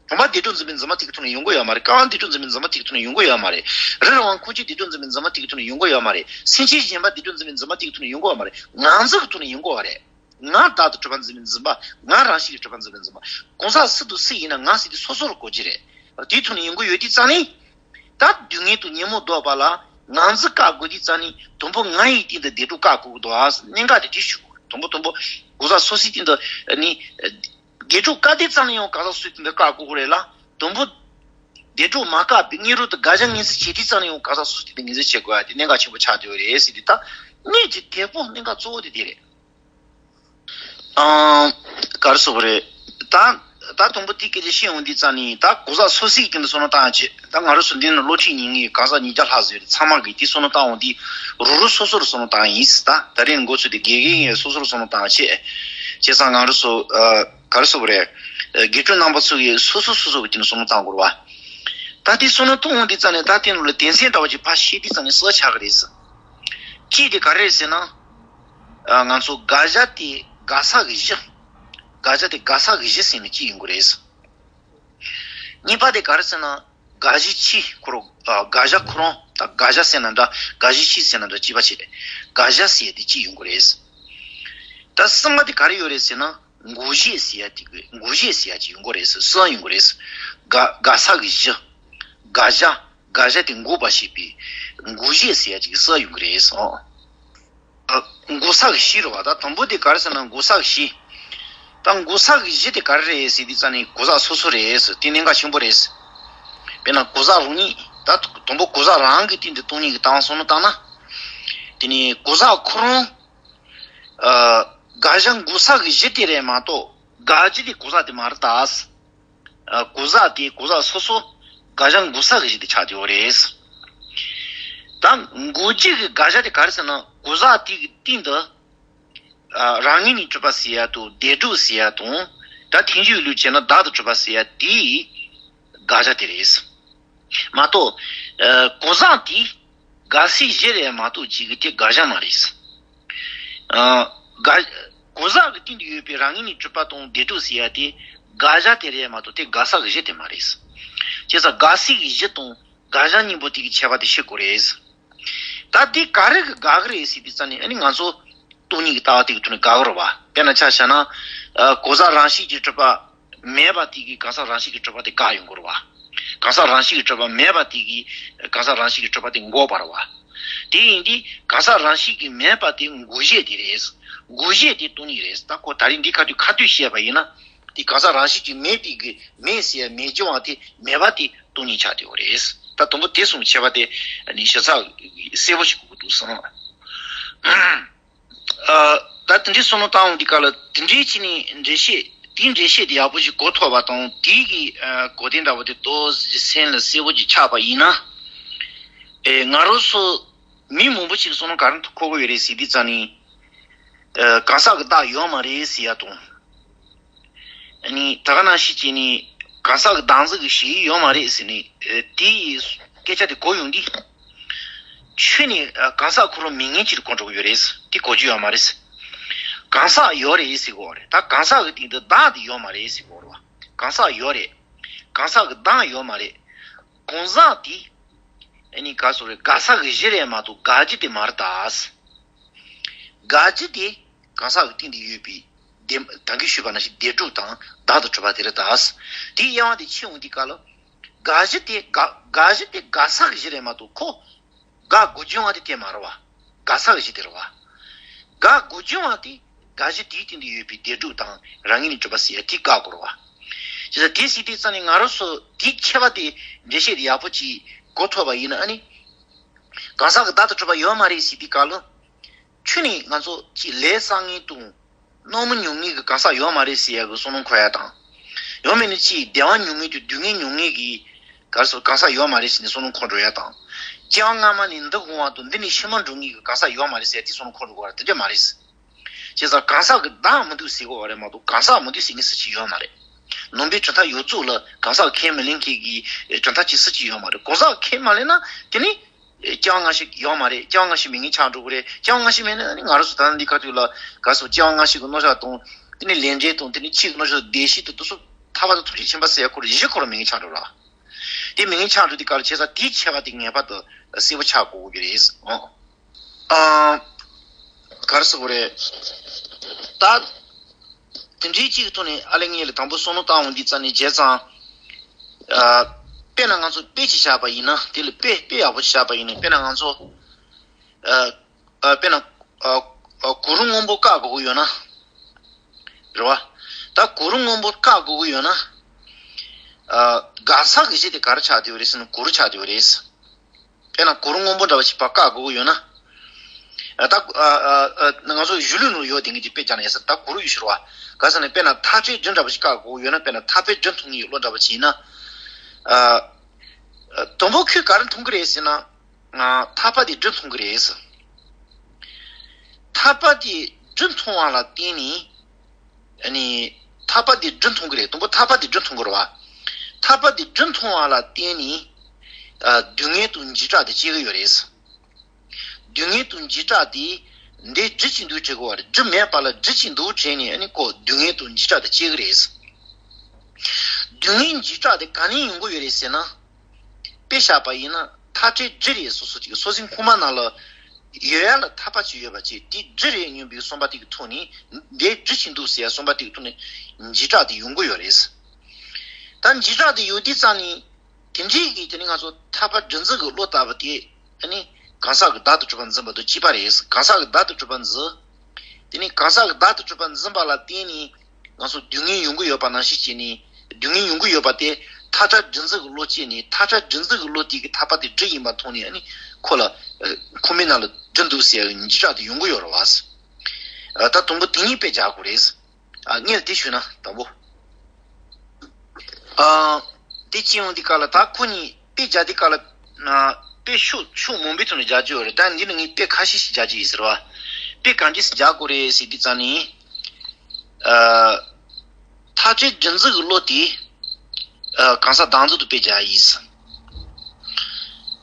བུམ་པ་བདེ་སྡུག་འཛིན་པའི་འཛིན་པ་དེ་གི་ཐོག་ནས་ཡོང་གི་ཡོད་མ་རེད། ཀ་བ་བདེ་སྡུག་འཛིན་པའི་འཛིན་པ་དེ་གི་ཐོག་ནས་ཡོང་གི་ཡོད་མ་རེད། རི་རི་བོང་ཁོ་ཆུ་བདེ་སྡུག་འཛིན་པའི་འཛིན་པ་དེ་གི་ཐོག་ནས་ཡོང་གི་ཡོད་མ་རེད། སེམས་ཅན་གཞན་པ་བདེ་སྡུག་འཛིན་པའི་འཛིན་པ་དེ་གི་ཐོག་ནས་ཡོང་གི་ཡོད་མ་རེད། ང་ཚོ་གི་ཐོག་ནས་ཡོང་གི་ཡོད་རེད། ང་བདག་ཏུ་གྲུབ་པར་འཛིན་པའི་འཛིན་པ། ང་རང་བཞིན་གྱིས་གྲུབ་པར་འཛིན་པའི་འཛིན་པ། གང་ཟག་སུ་དང་སུ་ཡིན་ན་ང་ཟེར་དུས་སོ་སོ་ལ་གོ་རྒྱུ་རེད། དེའི་ཐོག་ནས་ཡོང་གི་ཡོད་དུས་ཙང་ནི། ད་སྡུག་བསྔལ་དང་ཉོན་མོངས་ལྡོག་པ་ལ་ང་ཚོ་བཀག་དགོས་དུས་ཙང་ནི་དང་པོ་ང་ཡི་སྟེང་དུ་བདེ་སྡུག་བཀག་དགོས་ཀྱི་འདུག་ཨ། གནད་འགག་དེ་དེ་ཞུ་དགོས། དང་པོ་དང་པོ་གང་ཟག་སོ་སོའི་སྟེང་དུ་ནི་བདེ་སྡུག་བཀག་དུས་ཙང་ནི་ཡང་གང་ཟག་སོ་སོའི་སྟེང་དུ་བཀག་དགོས་ཀྱི་རེད་ལ། དང་པོ་བདེ་སྡུག་མ་བཀག་པའི་སྔོན་རོལ་དུ་དགག་བྱ་ངོས་འཛིན་བྱེད་དུས་ཙང་ནི་ཡང་གང་ཟག་སོ་སོའི་སྟེང་དུ་ངོས་འཛིན་བྱེད་དགོས་ཡ་དེ་གནད་འགག་ཆེན་པོ་ཆགས་བསྡད་ཡོད་རེད་ཟེར་དུས། ད་གནད་ཀྱི་དེ་པོ་གནད་འགག་གཙོ་བོ་དེ་དེ་རེད། ཨང་། ག་རེ་ཟེར་དགོས་རེད། ད་ད་དང་པོ་དེ་སྐད་ཆ་བཤད་ཡོང་དུས་ཙང་ནི་ད་གང་ཟག་སོ་སོའི་སྟེང་དུ་བསམ་བློ་བཏང་ཡ་བྱེད། ད་ང་རང་ཚོ་འདི་ནི་སློབ་ཁྲིད་ཉན་མཁན་གང་ཟག་ཉིས་བརྒྱ་ལྷག་ཙམ་ཡོད་རེད། ཚང་མ་གིས་དེ་བསམ་བློ་བཏང་ཡོང་དུས་རང་རང་སོ་སོར་བསམ་བློ་བཏང་ཡ་ཡིན་ཟེར། ད་ད་རེས་འགོ་ཚུགས་དེ་དགེ་རྒན་ཡིན་སོ་སོར་བསམ་བློ་བཏང་ཡ་བྱེད། བྱས་ཙང་ང་རང་ཚོ་ཨ། ག་རེ་ཟེར་དགོས་རེད། དགེ་སྤྲུལ་རྣམ་པ་ཚོ་གིས་སོ་སོ་སོ་སོ་གི་སྟེང་ནས་བསམ་བློ་བཏང་དགོས་རེད་བ། ད་དེ་བསམ་བློ་གཏོང་འོང་དུས་ཙང་ནས་ད་དེ་ནང་ལ་དོན་ཚན་འདྲ་བ་ཅིག་ཕར་བཤད་དུས་ཙང་ནས་གསལ་ཆགས་ཀྱི་རེད་ཟེར། གཅིག་དེ་ག་རེ་རེད་ཟེར་ན། ཨ། ང་ཚོ་དགག་བྱ་དེ་དགག་ས་གི་གཞི། དགག་བྱ་དེ་དགག་ས་གི་གཞི་ཟེར་ནས་གཅིག་ཡོང་གི་རེད་ཟེར། གཉིས་པ་དེ་ག་རེ་ཟེར་ན། དགག་གཞི་ཆོས་ཁོ་ར། ཨ། དགག་བྱ་ཁོ་རང་ད་དགག་བྱ་ཟེར་ན་འདྲ། དགག་གཞི་ཆོས་ཟེར་ན་འདྲ། གཅིག་པ་བྱས། དགག་བྱ་ཟེར་དེ་གཅིག་ཡོང་གི་རེད་ཟེར། ད་གསུམ་པ་དེ་ག་རེ་ཡོད་རེད་ཟེར་ན། འགུགས་བྱེད་ཟེར་ཡ་དེ་གི་འགུགས་བྱེད་ཟེར་ཡ་ཅིག་ཡོང་གི་རེད་ཟེར། གསོག་ཡོང་གི་རེད་ཟེར། དགག་དགག་བྱ་གི་གཞི། དགག་བྱ། དགག་བྱ་དེ་འགོག་པ་བྱེད་པའི་འགུགས་བྱེད་ཟེར་ཡ་ཅིག་གསོག་ཡོང་གི་རེད་ཟེར། འགོག་བྱ་གི་གཞི་རེད་བ། ད་དང་པོ་དེ་ག་རེ་ཟེར་ན་འགོག་བྱ་གི་གཞི། ད་འགོག་བྱ་གི་གཞི་དེ་ག་རེ་རེད་ཟེར་དུས་ཙང་ནས་གོ་ས་སོ་སོ་རེད་ཟེར། དེ་གནད་འགག་ཆེན་པོ་རེད་ཟེར། དཔེར་ན་གོ་ས་རང་ཉིད། ད་དང་པོ་གོ་ས་རང་གི་སྟེང་དུ་སྟོང་ཉིད་ཀྱི་ལྟ་བ་བསམ་བློ་བཏང་ན། དེ་ནས་གོ་ས་ཁོ་རང་། ཨ། དགག་བྱ་འགོག་བྱ་གི་གཞི་དེ་རེད་མ་གཏོགས་དགག་བྱ་དེ་གོ་ས་དེ་མ་རེད་ད། ཨ། གོ་ས་དེ་གོ་ས་སོ་སོ་དགག་བྱ་འགོག་བྱ་གི་གཞི་དེ་ཆགས་ཀྱི་ཡོད་རེད། ད་འགོག་བྱེད་ཀྱི་དགག་བྱ་དེ་ག་རེ་ཟེར་ན་གོ་ས་དེ་གི་སྟེང་དུ། ཨ། རང་ངོས་ནས་གྲུབ་པ་ཟེར་ཡ་དང་བདེན་གྲུབ་ཟེར་ཡ་དང་། ད་ཐལ་འགྱུར་ལུགས་བྱས་ན་བདག་ཏུ་གྲུབ་པ་ཟེར་ཡ་དེའི་དགག་བྱ་དེ་རེད། མ་གཏོགས། ཨ། གོ་ས་དེ་དགག་བྱའི་གཞི་རེད་མ་གཏོགས་ཅིག་གི་དེ་དགག་བྱ་མ་རེད། ཨ། དགག་གོ་ས་གི་སྟེང་དུ་ཡོད་པའི་རང་ངོས་ནས་གྲུབ་པ་དང་བདེན་གྲུབ་ཟེར་ཡ་དེ་དགག་བྱ་དེ་རེད་མ་གཏོགས་དེ་དགག་བྱ་གི་གཞི་དེ་མ་རེད། བྱས་ཙང་དགག་བྱའི་གཞི་དང་དགག་བྱ་གཉིས་པོ་དེ་གི་ཁྱད་པར་དེ་ཤེས་དགོས་རེད། ད་དེ་ག་རེ་གི་དགག་གི་རེད་ཟེར་དུས་ཙང་ནས་ཨ་ནི་ང་ཚོ་སྟོང་ཉིད་ཀྱི་ལྟ་བ་དེ་གི་ཐོག་ནས་དགག་གི་རེད་བ། དཔེར་ན་ཆ་བཞག་ན། ཨ། གོ་ས་རང་བཞིན་གྱིས་གྲུབ་པ་མེད་པ་དེ་གིས་གང་ཟག་རང་བཞིན་གྱིས་གྲུབ་པ་དེ་དགག་ཡོང་གི་རེད་བ། གང་ཟག་རང་བཞིན་གྱིས་གྲུབ་པ་མེད་པ་དེ་གིས་གང་ཟག་རང་བཞིན་གྱིས་གྲུབ་པ་དེ་འགོག་པ་རེད་བ། དེ་ཡིན་དུས་གང་ཟག་རང་བཞིན་གྱིས་མེད་པ་དེ་འགོག་བྱེད་དེ་རེད། འགོག་བྱེད་དེ་སྟོང་ཉིད་རེད། ད་ཁོ་ད་རིང་འདི་ཁ་ཐུག་ཁ་ཐུག་བཤད་པ་ཡིན་ན། དེ་གང་ཟག་རང་བཞིན་གྱིས་མེད་པའི་གི་མེད་ཟེར་ཡ་མེད་ཀྱི་བ་དེ་མེད་པ་དེ་སྟོང་ཉིད་ཆགས་བསྡད་ཡོད་རེད། ད་དང་པོ་དེ་གསུམ་ཁྱད་པར་དེ་ནི་ཞིབ་ཚགས་གསལ་པོ་ཞིག་དགོས་ཀྱི་འདུག་བསམ། ཨ། ད་དེ་འདྲའི་བསམ་བློ་བཏང་འོང་དུས་སྐབས་ལ་དེ་འདྲའི་ཅིག་ནི་འགྲེལ་བཤད་དེའི་འགྲེལ་བཤད་དེ་ཡག་པོ་ཞིག་གོ་ཐུབ་པ་དང་དེའི་གི་ཨ་གོ་དོན་འདྲ་པོ་དེ་ཏོག་ཙམ་སེམས་ལ་གསལ་པོ་ཅིག་ཆགས་པ་ཡིན་ན། ཨེ། ང་རང་ཚོ་མི་མང་པོ་ཞིག་བསམ་བློ་ག་རེ་འཁོར་གི་ཡོད་རེད་ཟེར་དུས་ཙང་ནི། ཨ། གང་ཟག་གི་བདག་ཡོད་མ་རེད་ཟེར་ཡ་དང་། ཨ་ནི་ད་ག་ནང་བཞིན་བྱས་ནས་གང་ཟག་གི་བདག་འཛིན་གྱི་གཞི་ཡོད་མ་རེད་ཟེར་ནས། ཨ། དེའི་སྐད་ཆ་དེ་གོ་ཡོང་དུས། ཁྱོད་ནི་ཨ་གང་ཟག་ཁོ་རང་མིན་མཁན་ཅིག་ལ་གོ་འགྲོ་གི་ཡོད་རེད། དེ་གོ་རྒྱུ་ཡོད་མ་རེད། གང་ཟག་ཡོད་རེད་ཟེར་གོ་རེད། ད་གང་ཟག་གི་སྟེང་དུ་བདག་དེ་ཡོད་མ་རེད་ཟེར་གོ་རེད་བ། གང་ཟག་ཡོད་རེད། གང་ཟག་གི་བདག་ཡོད་མ་རེད། གང་ཟག་དེ་ཨ་ནི་ག་སོ་རེད། དགག་བྱ་གི་གཞི་རེད་མ་གཏོགས་དགག་བྱ་དེ་མ་རེད་ད། དགག་བྱ་དེ་གང་ཟག་གི་སྟེང་དུ་ཡོད་པའི་བདེན། ད་གིན་ཞུས་པ་ནང་བཞིན་བདེན་གྲུབ་དང་བདག་ཏུ་གྲུབ་པ་དེ་རེད་ད། དེའི་དབྱེ་བ་དེ་ཕྱེ་འོང་དུས་སྐབས་ལ། དགག་བྱ་དེ་དགག་དགག་བྱ་དེ་དགག་བྱ་གི་གཞི་རེད་མ་གཏོགས་ཁོ་དགག་དགོས་རྒྱུ་ཡོད་པ་དེ་དེ་མ་རེད་བ། དགག་བྱ་གི་གཞི་དེ་རེད་བ། དགག་དགོས་རྒྱུ་ཡོད་པ་དེ་དགག་བྱ་དེའི་སྟེང་དུ་ཡོད་པའི་བདེན་གྲུབ་དང་རང་ངོས་ནས་གྲུབ་པ་ཟེར་ཡ་དེ་དགག་དགོས་རེད་བ། བྱས་ཙང་དེ་ཟེར་དུས་ཙང་ནས་ང་རང་ཚོ་དེའི་ཁྱད་པར་དེ་འགྲེལ་བཤད་དེ་ཡག་པོ་ཅིག་གོ་ཐུབ་པ་ཡིན་ན་ཨ་ནི། གང་ཟག་གི་བདག་ཏུ་གྲུབ་པ་ཡོད་མ་རེད་ཟེར་དུས་སྐབས་ལ། ཁྱོད་ནི་ང་ཚོ་ཅིག་ལས་བསགས་མཁན་དང་། སྣང་མུན་མྱོང་མཁན་གྱི་གང་ཟག་ཡོད་མ་རེད་ཟེར་ཡ་གི་བསམ་བློ་འཁོར་ཡ་དང་། ཡང་མིན་ན་ཅིག་བདེ་བ་མྱོང་མཁན་དང་སྡུག་བསྔལ་མྱོང་མཁན་གྱི་ག་རེ་ཟེར་གང་ཟག་ཡོད་མ་རེད་ཟེར་ནས་བསམ་བློ་འཁོར་འགྲོ་ཡ་དང་། སྐྱེ་བ་སྔ་མ་ནས་འདི་འོང་བ་དང་འདི་ནས་ཕྱི་མ་འགྲོ་མཁན་གྱི་གང་ཟག་ཡོད་མ་རེད་ཟེར་ཡ་དེ་བསམ་བློ་འཁོར་འགྲོ་དགོས་པ་རེད། དེ་འདྲ་མ་རེད། བྱས་ཙང་གང་ཟག་གི་བདག་མི་འདུག་ཟེར་དགོས་པ་རེད་མ་གཏོགས་གང་ཟག་མི་འདུག་ཟེར་མཁན་སུ་གཅིག་ཡོད་མ་རེད། ནང་པའི་གྲུབ་མཐའ་ཡོངས་རྫོགས་ལ་གང་ཟག་ཁས་མི་ལེན་མཁན་གྱི་གྲུབ་མཐའ་གཅིག་སུ་གཅིག་ཡོད་མ་རེད། གང་ཟག་ཁས་མ་ལེན་ན་དེ་ནི། སྐྱེ་བ་སྔ་ཕྱི་ཡོད་མ་རེད། སྐྱེ་བ་སྔ་ཕྱི་མེད་མཁན་ཆགས་འགྲོ་གི་རེད། སྐྱེ་བ་སྔ་ཕྱི་མེད་ན་ནི་ང་རང་ཚོ་ད་ལྟ་འདི་ཁ་ཐུག་ལ་ག་རེ་ཟེར་སྐྱེ་བ་སྔ་ཕྱི་གི་རྣམ་གཞག་དང་། དེ་ནས་ལས་འབྲས་དང་། དེ་ནས་ཕྱིའི་རྣམ་གཞག་བདེ་གཤེགས་དང་། དེ་ཚོ་ཐར་པ་དང་ཐམས་ཅད་མཁྱེན་པ་ཟེར་ཡ་ཁོ་རང་གཞི་ཁོ་རང་མེད་མཁན་ཆགས་འགྲོ་ར། དེ་མེད་མཁན་ཆགས་འགྲོ་དུས་སྐབས་ལ་བྱས་ཙང་དེའི་ཁྱད་པར་དེ་ངེས་པར་དུ་གསལ་པོ་ཆགས་དགོས་ཀྱི་རེད། ཨོ། ཨ། ག་རེ་ཟེར་དགོས་རེད། ད། དེ་འདྲའི་གཅིག་གི་ཐོག་ནས་ཨ་ལེ་ངེད་ལ་དང་པོ་བསམ་བློ་བཏང་འོང་དུས་ཙང་ནས་བྱས་ཙང་། ཨ། དཔེར་ན་ང་ཚོ་དཔེ་ཅིག་བཞག་པ་ཡིན་ན། དེ་ལ་དཔེ་དཔེ་ཡག་པོ་ཅིག་བཞག་པ་ཡིན་ན། དཔེར་ན་ང་ཚོ། ཨ། ཨ། དཔེར་ན། ཨ། ཨ། གུ་རུ་སྔོན་པོ་བཀག་དགོས་ཀྱི་ཡོད་ན། རེད་བ། ད་གུ་རུ་སྔོན་པོ་བཀག་དགོས་ཀྱི་ཡོད་ན། ཨ། དགག་བྱ་གི་གཞི་དེ་ག་རེ་ཆགས་བསྡད་ཡོད་རེད་ཟེར་ན་གུ་རུ་ཆགས་བསྡད་ཡོད་རེད། དཔེར་ན་གུ་རུ་སྔོན་པོ་འདྲ་བ་ཞིག་ཕར་བཀག་དགོས་ཀྱི་ཡོད་ན། ཨ། ད། ཨ། ཨ། ཨ། ང་ཚོ་གཞུང་ལུགས་ནང་ཡོད་དེ་ངས་ཀྱི་དཔེ་རྒྱག་ན་ཡ་ས་ད་གུ་རུ་ཡོད་ཤོར་བ། ག་ཟེར་ན་དཔེར་ན་ཐག་ཆོད་རྒྱུ་འདྲ་བ་ཞིག་བཀག་དགོས་ཀྱི་ཡོད་ན། དཔེར་ན་ཐག་པས་རྒྱུ་མཐོང་གི་ཡོད་བློ་འདྲ་བ་ཞིག་ཡིན་ན། ཨ། ཨ། དང་པོ་ཁོས་ག་རེ་མཐོང་གི་རེད་ཟེར་ན། ཨ། ཐག་པ་དེ་རྒྱུ་མཐོང་གི་རེད་ཟེར། ཐག་པ་དེ་རྒྱུ་མཐོང་བ་ལ་བརྟེན་ནས། ཨ་ནི། ཐག་པ་དེ་རྒྱུ་མཐོང་གི་རེད། དང་པོ་ཐག་པ་དེ་རྒྱུ་མཐོང་གི་རེད་བ། ཐག་པ་དེ་རྒྱུ་མཐོང་བ་ལ་བརྟེན་ནས། ཨ། སྡུག་བསྔལ་དང་འཇིགས་སྐྲག་དེ་སྐྱེ་གི་ཡོད་རེད། སྡུག་བསྔལ་དང་འཇིགས་སྐྲག་དེ་འདི་སྒྲིབ་ཀྱི་འདུག་དྲན་དགོས་པ་རེད། སྒྲིབ་མེད་པ་ལ་སྒྲིབ་ཀྱི་འདུག་དྲན་ནས། ཨ་ནི་ཁོ་སྡུག་བསྔལ་དང་འཇིགས་སྐྲག་དེ་སྐྱེ་གི་རེད། སྡུག་བསྔལ་འཇིགས་སྐྲག་དེ་ག་ནས་ཡོང་གི་ཡོད་རེད་ཟེར་ན། དཔེ་བཞག་པ་ཡིན་ན་ཐག་ཁྲེལ་སྒྲིབ་རེད། སོ་སོ་ཅིག་སོ་སོའི་ཁོག་མ་ནང་ལ། ཡོད་ཡ་ལ་ཐར་པ་ཅིག་ཡོད་པ་ཅིག་དེ་སྒྲུབ་རེད་སྙམ་པའི་བསམ་པ་དེ་གི་ཐོག་ནས་འདི་སྒྲུབ་བྱེད་འདུག་ཟེར་ཡ་བསམ་པ་དེ་གི་ཐོག་ནས་འཇིགས་སྐྲག་དེ་ཡོང་གི་ཡོད་རེད། ད་འཇིགས་སྐྲག་དེ་ཡོད་དུས་ཙང་ནས་དེ་འདྲའི་གི་དེ་ནི་ང་ཚོ་ཐར་པ་སྒྲུབ་འཛིན་གྱི་བློ་ལྟ་བུ་དེ་ཨ་ནི་གང་ཟག་གི་བདག་ཏུ་གྲུབ་པ་འཛིན་པ་དང་གཅིག་པ་རེད། གང་ཟག་གི་བདག་ཏུ་གྲུབ་པ་འཛིན། དེ་ནི་གང་ཟག་གི་བདག་ཏུ་གྲུབ་པ་འཛིན་པ་ལ་བརྟེན་ནས་ང་ཚོ་སྡུག་བསྔལ་ཡོང་གི་ཡོད་པ་ནང་བཞིན་བྱས་ནས་སྡུག་བསྔལ་ཡོང་གི་ཡོད་པ་དེ་ཐར་པ་སྒྲུབ་འཛིན་གྱི་བློ་སྐྱེས་ནས་ཐར་པ་སྒྲུབ་འཛིན་གྱི་བློ་དེ་གི་ཐར་པ་དེ་སྒྲུབ་ཡིན་པ་མཐོང་ནས་ཨ་ནི་ཁོ་ལ་ཁོ་མའི་ནང་ལ་སྒྲུབ་འདུག་ཟེར་ཡ་འཇིགས་སྐྲག་དེ་ཡོང་གི་ཡོད་རེད་བ། ད་དང་པོ་དེ་གཉིས་དཔེ་རྒྱག་དགོས་རེད། ཨ་ངས་དེ་ཞུས་ན་དང་པོ། ཨ་དེ་ཅི་ཡོང་དེ་ག་ལ་ད་ཁོ་གཉིས་དཔེ་རྒྱག་དེ་ག་ལ་ན་དཔེ་ཤུགས་ཤུགས་མང་པོའི་ཐོག་ནས་རྒྱག་རྒྱུ་ཡོད་རེད། ད་འདི་ནི་ངས་དཔེ་ཁ་ཤས་ཤིག་རྒྱག་རྒྱུ་ཡིན་ཟེར་བ། དཔེ་ག་འདྲས་སེ་རྒྱག་དགོས་རེད་ཟེར་དུས་ཙང་ནི། ཨ་ཐར་པའི་སྒྲུབ་འཛིན་གྱི་བློ་དེ་ཨ་གང་ཟག་བདག་འཛིན་དུ་དཔེ་རྒྱག་ཡིན།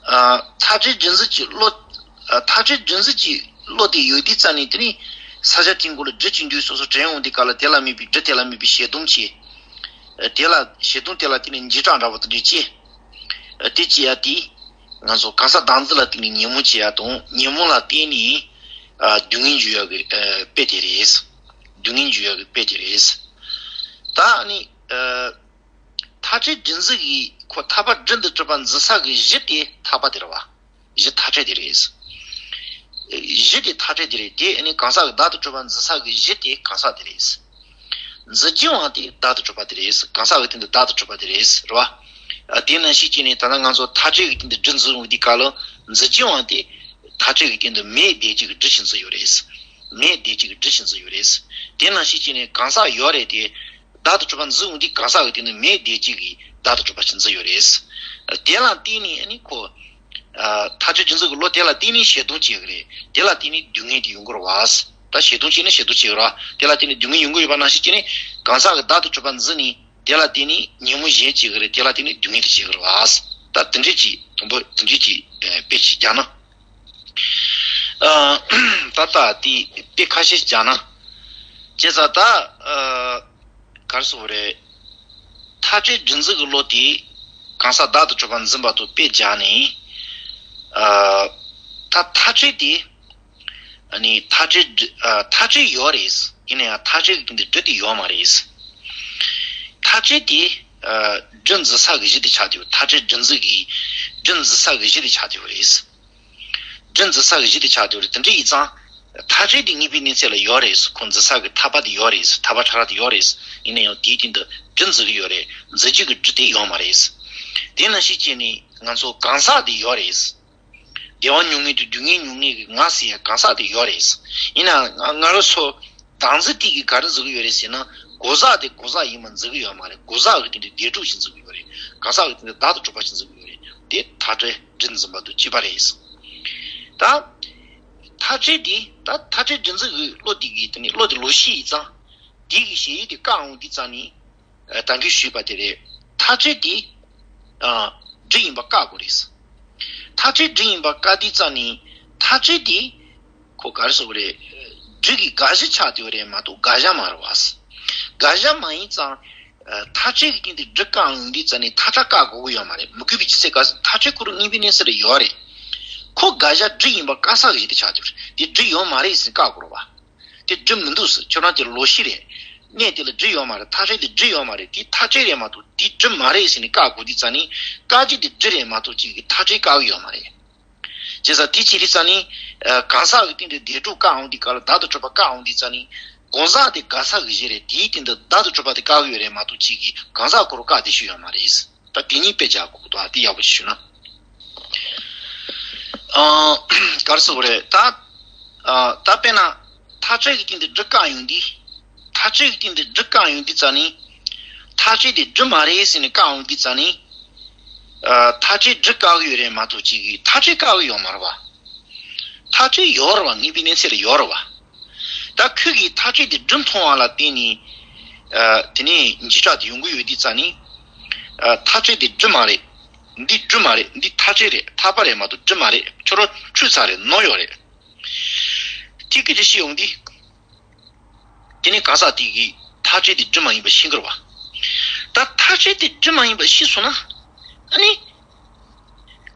ཨ་ཐར་པའི་སྒྲུབ་འཛིན་གྱི་བློ། ཨ་ཐར་པའི་སྒྲུབ་འཛིན་གྱི་བློ་དེ་ཡོད་དུས་ཙང་ནས་དེ་ནི་ས་ཆ་དེའི་མགོ་ལ་སྒྲུབ་ཀྱི་འདུག་སོ་སོ་དྲན་ཡོང་དུས་ག་ལ་དེ་ལ་དམིགས་པའི་སྒྲུབ་དེ་ལ་དམིགས་པའི་ཞེ་སྡང་སྐྱེ། ཨ་དེ་ལ་ཞེ་སྡང་དེ་ལ་དེ་ནི་འཇིགས་སྐྲག་འདྲ་བོ་དེ་འདྲ་སྐྱེ། ཨ་དེ་སྐྱེ་ཡ་དེ་ང་ཚོ་གང་ཟག་བདག་འཛིན་ལ་བརྟེན་ནས་ཉོན་མོངས་སྐྱེ་ཡ་དང་ཉོན་མོངས་ལ་བརྟེན་ནས་ཨ་སྡུག་བསྔལ་འཇུག་ཡ་གི་ཨ་དཔེ་དེ་རེད། སྡུག་བསྔལ་འཇུག་ཡ་གི་དཔེ་དེ་རེད། ད་ནི་ཨ། ཐར་པའི་སྒྲུབ་འཛིན་གྱི་ཁོ་ཐར་པ་སྒྲུབ་འདི་གྲུབ་པ་འཛིན་ས་གི་གཞི་དེ་ཐར་པ་དེ་རེད་བ། གཞི་ཐར་པ་དེ་རེད། གཞི་དེ་ཐར་པ་དེ་རེད། དེ་ནི་གང་ཟག་གི་བདག་ཏུ་གྲུབ་པ་འཛིན་ས་གི་གཞི་དེ་གང་ཟག་དེ་རེད། འཛིན་རྒྱུ་བ་དེ་བདག་ཏུ་གྲུབ་པ་དེ་རེད། གང་ཟག་གི་སྟེང་དུ་བདག་ཏུ་གྲུབ་པ་དེ་རེད། རེད་བ། ཨ་དེ་ནང་བཞིན་བྱས་ནས་ད་ལྟ་ང་ཚོ་ཐར་པ་གི་སྟེང་དུ་སྒྲུབ་འཛིན་འོང་དུས་སྐབས་ལ་འཛིན་རྒྱུ་བ་དེ་ཐར་པ་གི་སྟེང་དུ་མེད་དེ་གཅིག་གི་སྒྲུབ་བྱེད་འཛིན་ཡོད་རེད། མེད་དེ་གཅིག་གི་སྒྲུབ་བྱེད་འཛིན་ཡོད་རེད། དེ་ནང་བཞིན་བྱས་ནས་གང་ཟག་ཡོད་རེད་དེ། བདག་ཏུ་གྲུབ་པ་འཛིན་འོང་དུས་གང་ཟག་གི་སྟེང་དུ་མེད་དེ་གཅིག་གིས་བདག་ཏུ་གྲུབ་པ་ཞིག་འཛིན་ཡོད་རེད། དེ་ལ་བརྟེན་ནས་ཨ་ནི་ཁོ། ཨ་ཐར་པའི་སྒྲུབ་འཛིན་གྱི་བློ་དེ་ལ་བརྟེན་ནས་ཞེ་སྡང་སྐྱེ་གི་རེད། དེ་ལ་བརྟེན་ནས་སྡུག་བསྔལ་དེ་ཡོང་གི་རེད་བ། ད་ཞེ་སྡང་སྐྱེས་ན་ཞེ་སྡང་སྐྱེ་གི་རེད་བ། དེ་ལ་བརྟེན་ནས་སྡུག་བསྔལ་ཡོང་གི་ཡོད་པ་ནང་བཞིན་བྱས་ནས་གང་ཟག་གི་བདག་ཏུ་གྲུབ་པ་འཛིན་ནས་དེ་ལ་བརྟེན་ནས་ཉོན་མོངས་གཞན་སྐྱེ་གི་རེད། དེ་ལ་བརྟེན་ནས་སྡུག་བསྔལ་དེ་སྐྱེ་གི་རེད་བ། ད་དེ་འདྲས་ཀྱི་དང་པོ་དེ་འདྲས་ཀྱི་དཔེ་ཅིག་རྒྱག་ན། ཨ་ད་ལྟ་དེ་དཔེ་ཁ་ཤས་ཤིག་རྒྱག་ན། བྱས་ཙང་ད་ཨ་ག་རེ་ཟེར་དགོས་རེད། ཐར་པའི་སྒྲུབ་འཛིན་གྱི་བློ་དེ་གང་ཟག་བདག་ཏུ་གྲུབ་པ་འཛིན་པ་དང་དཔེ་སྦྱར་ནས། ཨ་ད་ཐར་པ་དེ་ཨ་ནི་ཐར་པ་ཨ་ཐར་པ་ཡོད་རེད། ཡིན་ན་ཡང་ཐར་པ་གི་སྟེང་དུ་སྒྲུབ་དེ་ཡོད་མ་རེད། ཐར་པ་དེ་ཨ་སྒྲུབ་འཛིན་ས་གི་གཞི་དེ་ཆགས་དེ་ཡོད། ཐར་པ་སྒྲུབ་འཛིན་གྱི་སྒྲུབ་འཛིན་ས་གི་གཞི་དེ་ཆགས་དེ་ཡོད་རེད། སྒྲུབ་འཛིན་ས་གི་གཞི་དེ་ཆགས་དེ་ཡོད་རེད། དེ་འདྲ་ཡིན་ཙང་། ཐར་པ་དེ་དངོས་པོའི་གནས་ཚད་ལ་ཡོད་རེད། ཁོ་འཛིན་ས་གི་ཐར་པ་དེ་ཡོད་རེད། ཐར་པ་ཕྲ་རགས་དེ་ཡོད་རེད། ཡིན་ན་ཡང་དེའི་སྟེང་དུ་སྒྲུབ་འཛིན་གྱི་ཡོད་རེད། འཛིན་རྒྱུ་གི་སྒྲུབ་དེ་ཡོད་མ་རེད། དེ་ནང་བཞིན་བྱས་ནས་ང་ཚོ་གང་ཟག་དེ་ཡོད་རེད། བདེ་བ་མྱོང་མཁན་དང་སྡུག་བསྔལ་མྱོང་མཁན་གྱི་ང་ཟེར་ཡ་གང་ཟག་དེ་ཡོད་རེད། ཡིན་ན་ང་ང་རང་ཚོ་བདག་འཛིན་དེ་གིས་ག་རེ་འཛིན་གྱི་ཡོད་རེད་ཟེར་ན། གང་ཟག་དེ་གང་ཟག་ཡིན་པ་འཛིན་གྱི་ཡོད་མ་རེད། གང་ཟག་གི་སྟེང་དུ་བདེ་སྡུག་ཞིག་འཛིན་གྱི་ཡོད་རེད། གང་ཟག་གི་སྟེང་དུ་བདག་ཏུ་གྲུབ་པ་ཞིག་འཛིན་གྱི་ཡོད་རེད། དེ་ཐར་པ་སྒྲུབ་འཛིན་པ་དང་གཅིག་པ་རེད། ད་ཐར་པ་དེ་ད་ཐར་པ་སྒྲུབ་འཛིན་གྱི་བློ་དེ་གི་དེ་ནི་བློ་དེ་ལོག་ཤེས་ཡིན་ཙང་། དེ་གི་གཞལ་ཡས་དེ་བཀག་འོང་དུས་ཙང་ནི། ད་གིན་ཞུས་པ་དེ་རེད། ཐར་པ་དེ་ཨ་སྒྲུབ་ཡིན་པ་བཀག་དགོས་རེད། ཐར་པ་སྒྲུབ་ཡིན་པ་བཀག་དུས་ཙང་ནི་ཐར་པ་དེ་ཁོ་ག་རེ་ཟེར་དགོས་རེད། སྒྲུབ་ཀྱི་དགག་གཞི་ཆགས་བསྡད་ཡོད་རེད་མ་གཏོགས་དགག་བྱ་མ་རེད་བ། དགག་བྱ་མ་ཡིན་ཙང་། ཨ་ཐར་པ་གི་སྟེང་དུ་སྒྲུབ་བཀག་འོང་དུས་ཙང་ནི་ཐར་པ་བཀག་དགོས་ཀྱི་ཡོད་མ་རེད། མི་དགོས་པའི་ཕྱིར་ཟེར་ག་ཐར་པ་ཁོ་རང་དངོས་པོའི་གནས་ཚད་ལ་ཡོད་རེད། ཁོ་དགག་བྱ་སྒྲུབ་ཡིན་པ་བཀག་ས་གི་གཞི་དེ་ཆགས་བསྡད་ཡོད་རེད། དེ་སྒྲུབ་ཡོད་མ་རེད་ཟེར་བཀག་དགོས་རེད་བ། དེ་སྒྲུབ་མི་འདུག་ཟེར། ཁྱོད་རང་དེ་ལོག་ཤེས་རེད། གནས་དེ་ལ་སྒྲུབ་ཡོད་མ་རེད། ཐར་པ་དེ་སྒྲུབ་ཡོད་མ་རེད། དེ་ཐར་པ་རེད་མ་གཏོགས་དེ་སྒྲུབ་མ་རེད་ཟེར་ནས་བཀག་དགོས་དུས་ཙང་ནི་བཀག་རྒྱུ་དེ་སྒྲུབ་རེད་མ་གཏོགས་གཅིག་གིས་ཐར་པ་བཀག་གི་ཡོད་མ་རེད། བྱས་ཙང་དེ་བྱེད་དུས་ཙང་ནི་ཨ་གང་ཟག་གི་སྟེང་དུ་བདེ་སྡུག་བཀག་འོང་དུས་སྐབས་ལ་བདག་ཏུ་གྲུབ་པ་བཀག་འོང་དུས་ཙང་ནི་གང་ཟག་དེ་དགག་ས་གི་གཞི་རེད། དེའི་སྟེང་དུ་བདག་ཏུ་གྲུབ་པ་དེ་བཀག་གི་ཡོད་རེད་མ་གཏོགས་གཅིག་གིས་གང་ཟག་ཁོ་རང་བཀག་བསྡད་ཤེས་ཡོད་མ་རེད། ད་དེ་གཉིས་དཔེ་རྒྱག་དགོས་འདུག་ཨ་དེ་ཡག་པོ་ཞིག་ཞུས་ན། ཨ་ག་རེ་ཟེར་དགོས་རེད་ད། ཨ་ད་དཔེར་ན་ཐར་པ་གི་སྟེང་དུ་སྒྲུབ་བཀག་ཡོང་དུས། ཐར་པ་གི་སྟེང་དུ་སྒྲུབ་བཀག་ཡོང་དུས་ཙང་ནི། ཐར་པ་དེ་སྒྲུབ་མ་རེད་ཟེར་ནས་བཀག་ཡོང་དུས་ཙང་ནི། ཨ་ཐར་པ་སྒྲུབ་བཀག་གི་ཡོད་རེད་མ་གཏོགས་གཅིག་གིས་ཐར་པ་བཀག་གི་ཡོད་མ་རེད་བ། ཐར་པ་ཡོད་རེད་བ། དངོས་པོའི་གནས་ཚད་ལ་ཡོད་རེད་བ། ད་ཁོས་ཀྱིས་ཐར་པ་དེ་སྒྲུབ་མཐོང་བ་ལ་བརྟེན་ནས། ཨ་དེ་ནས་འཇིགས་སྐྲག་དེ་ཡོང་གི་ཡོད་དུས་ཙང་ནི། ཨ་ཐར་པ་དེ་སྒྲུབ་མ་རེད། འདི་སྒྲུབ་མ་རེད། འདི་ཐར་པ་རེད། ཐར་པ་རེད་མ་གཏོགས་སྒྲུབ་མ་རེད། ཁྱོད་རང་འཁྲུལ་ཚར་རེད། ནོར་ཡོད་རེད། དེ་སྐད་ཆ་བཤད་ཡོང་དུས། དེ་ནས་གང་ཟག་དེ་གིས་ཐར་པ་དེ་སྒྲུབ་མ་ཡིན་པ་ཤེས་ཀྱི་རེད་བ། ད་ཐར་པ་དེ་སྒྲུབ་མ་ཡིན་པ་ཤེས་སོང་ན། ཨ་ནི།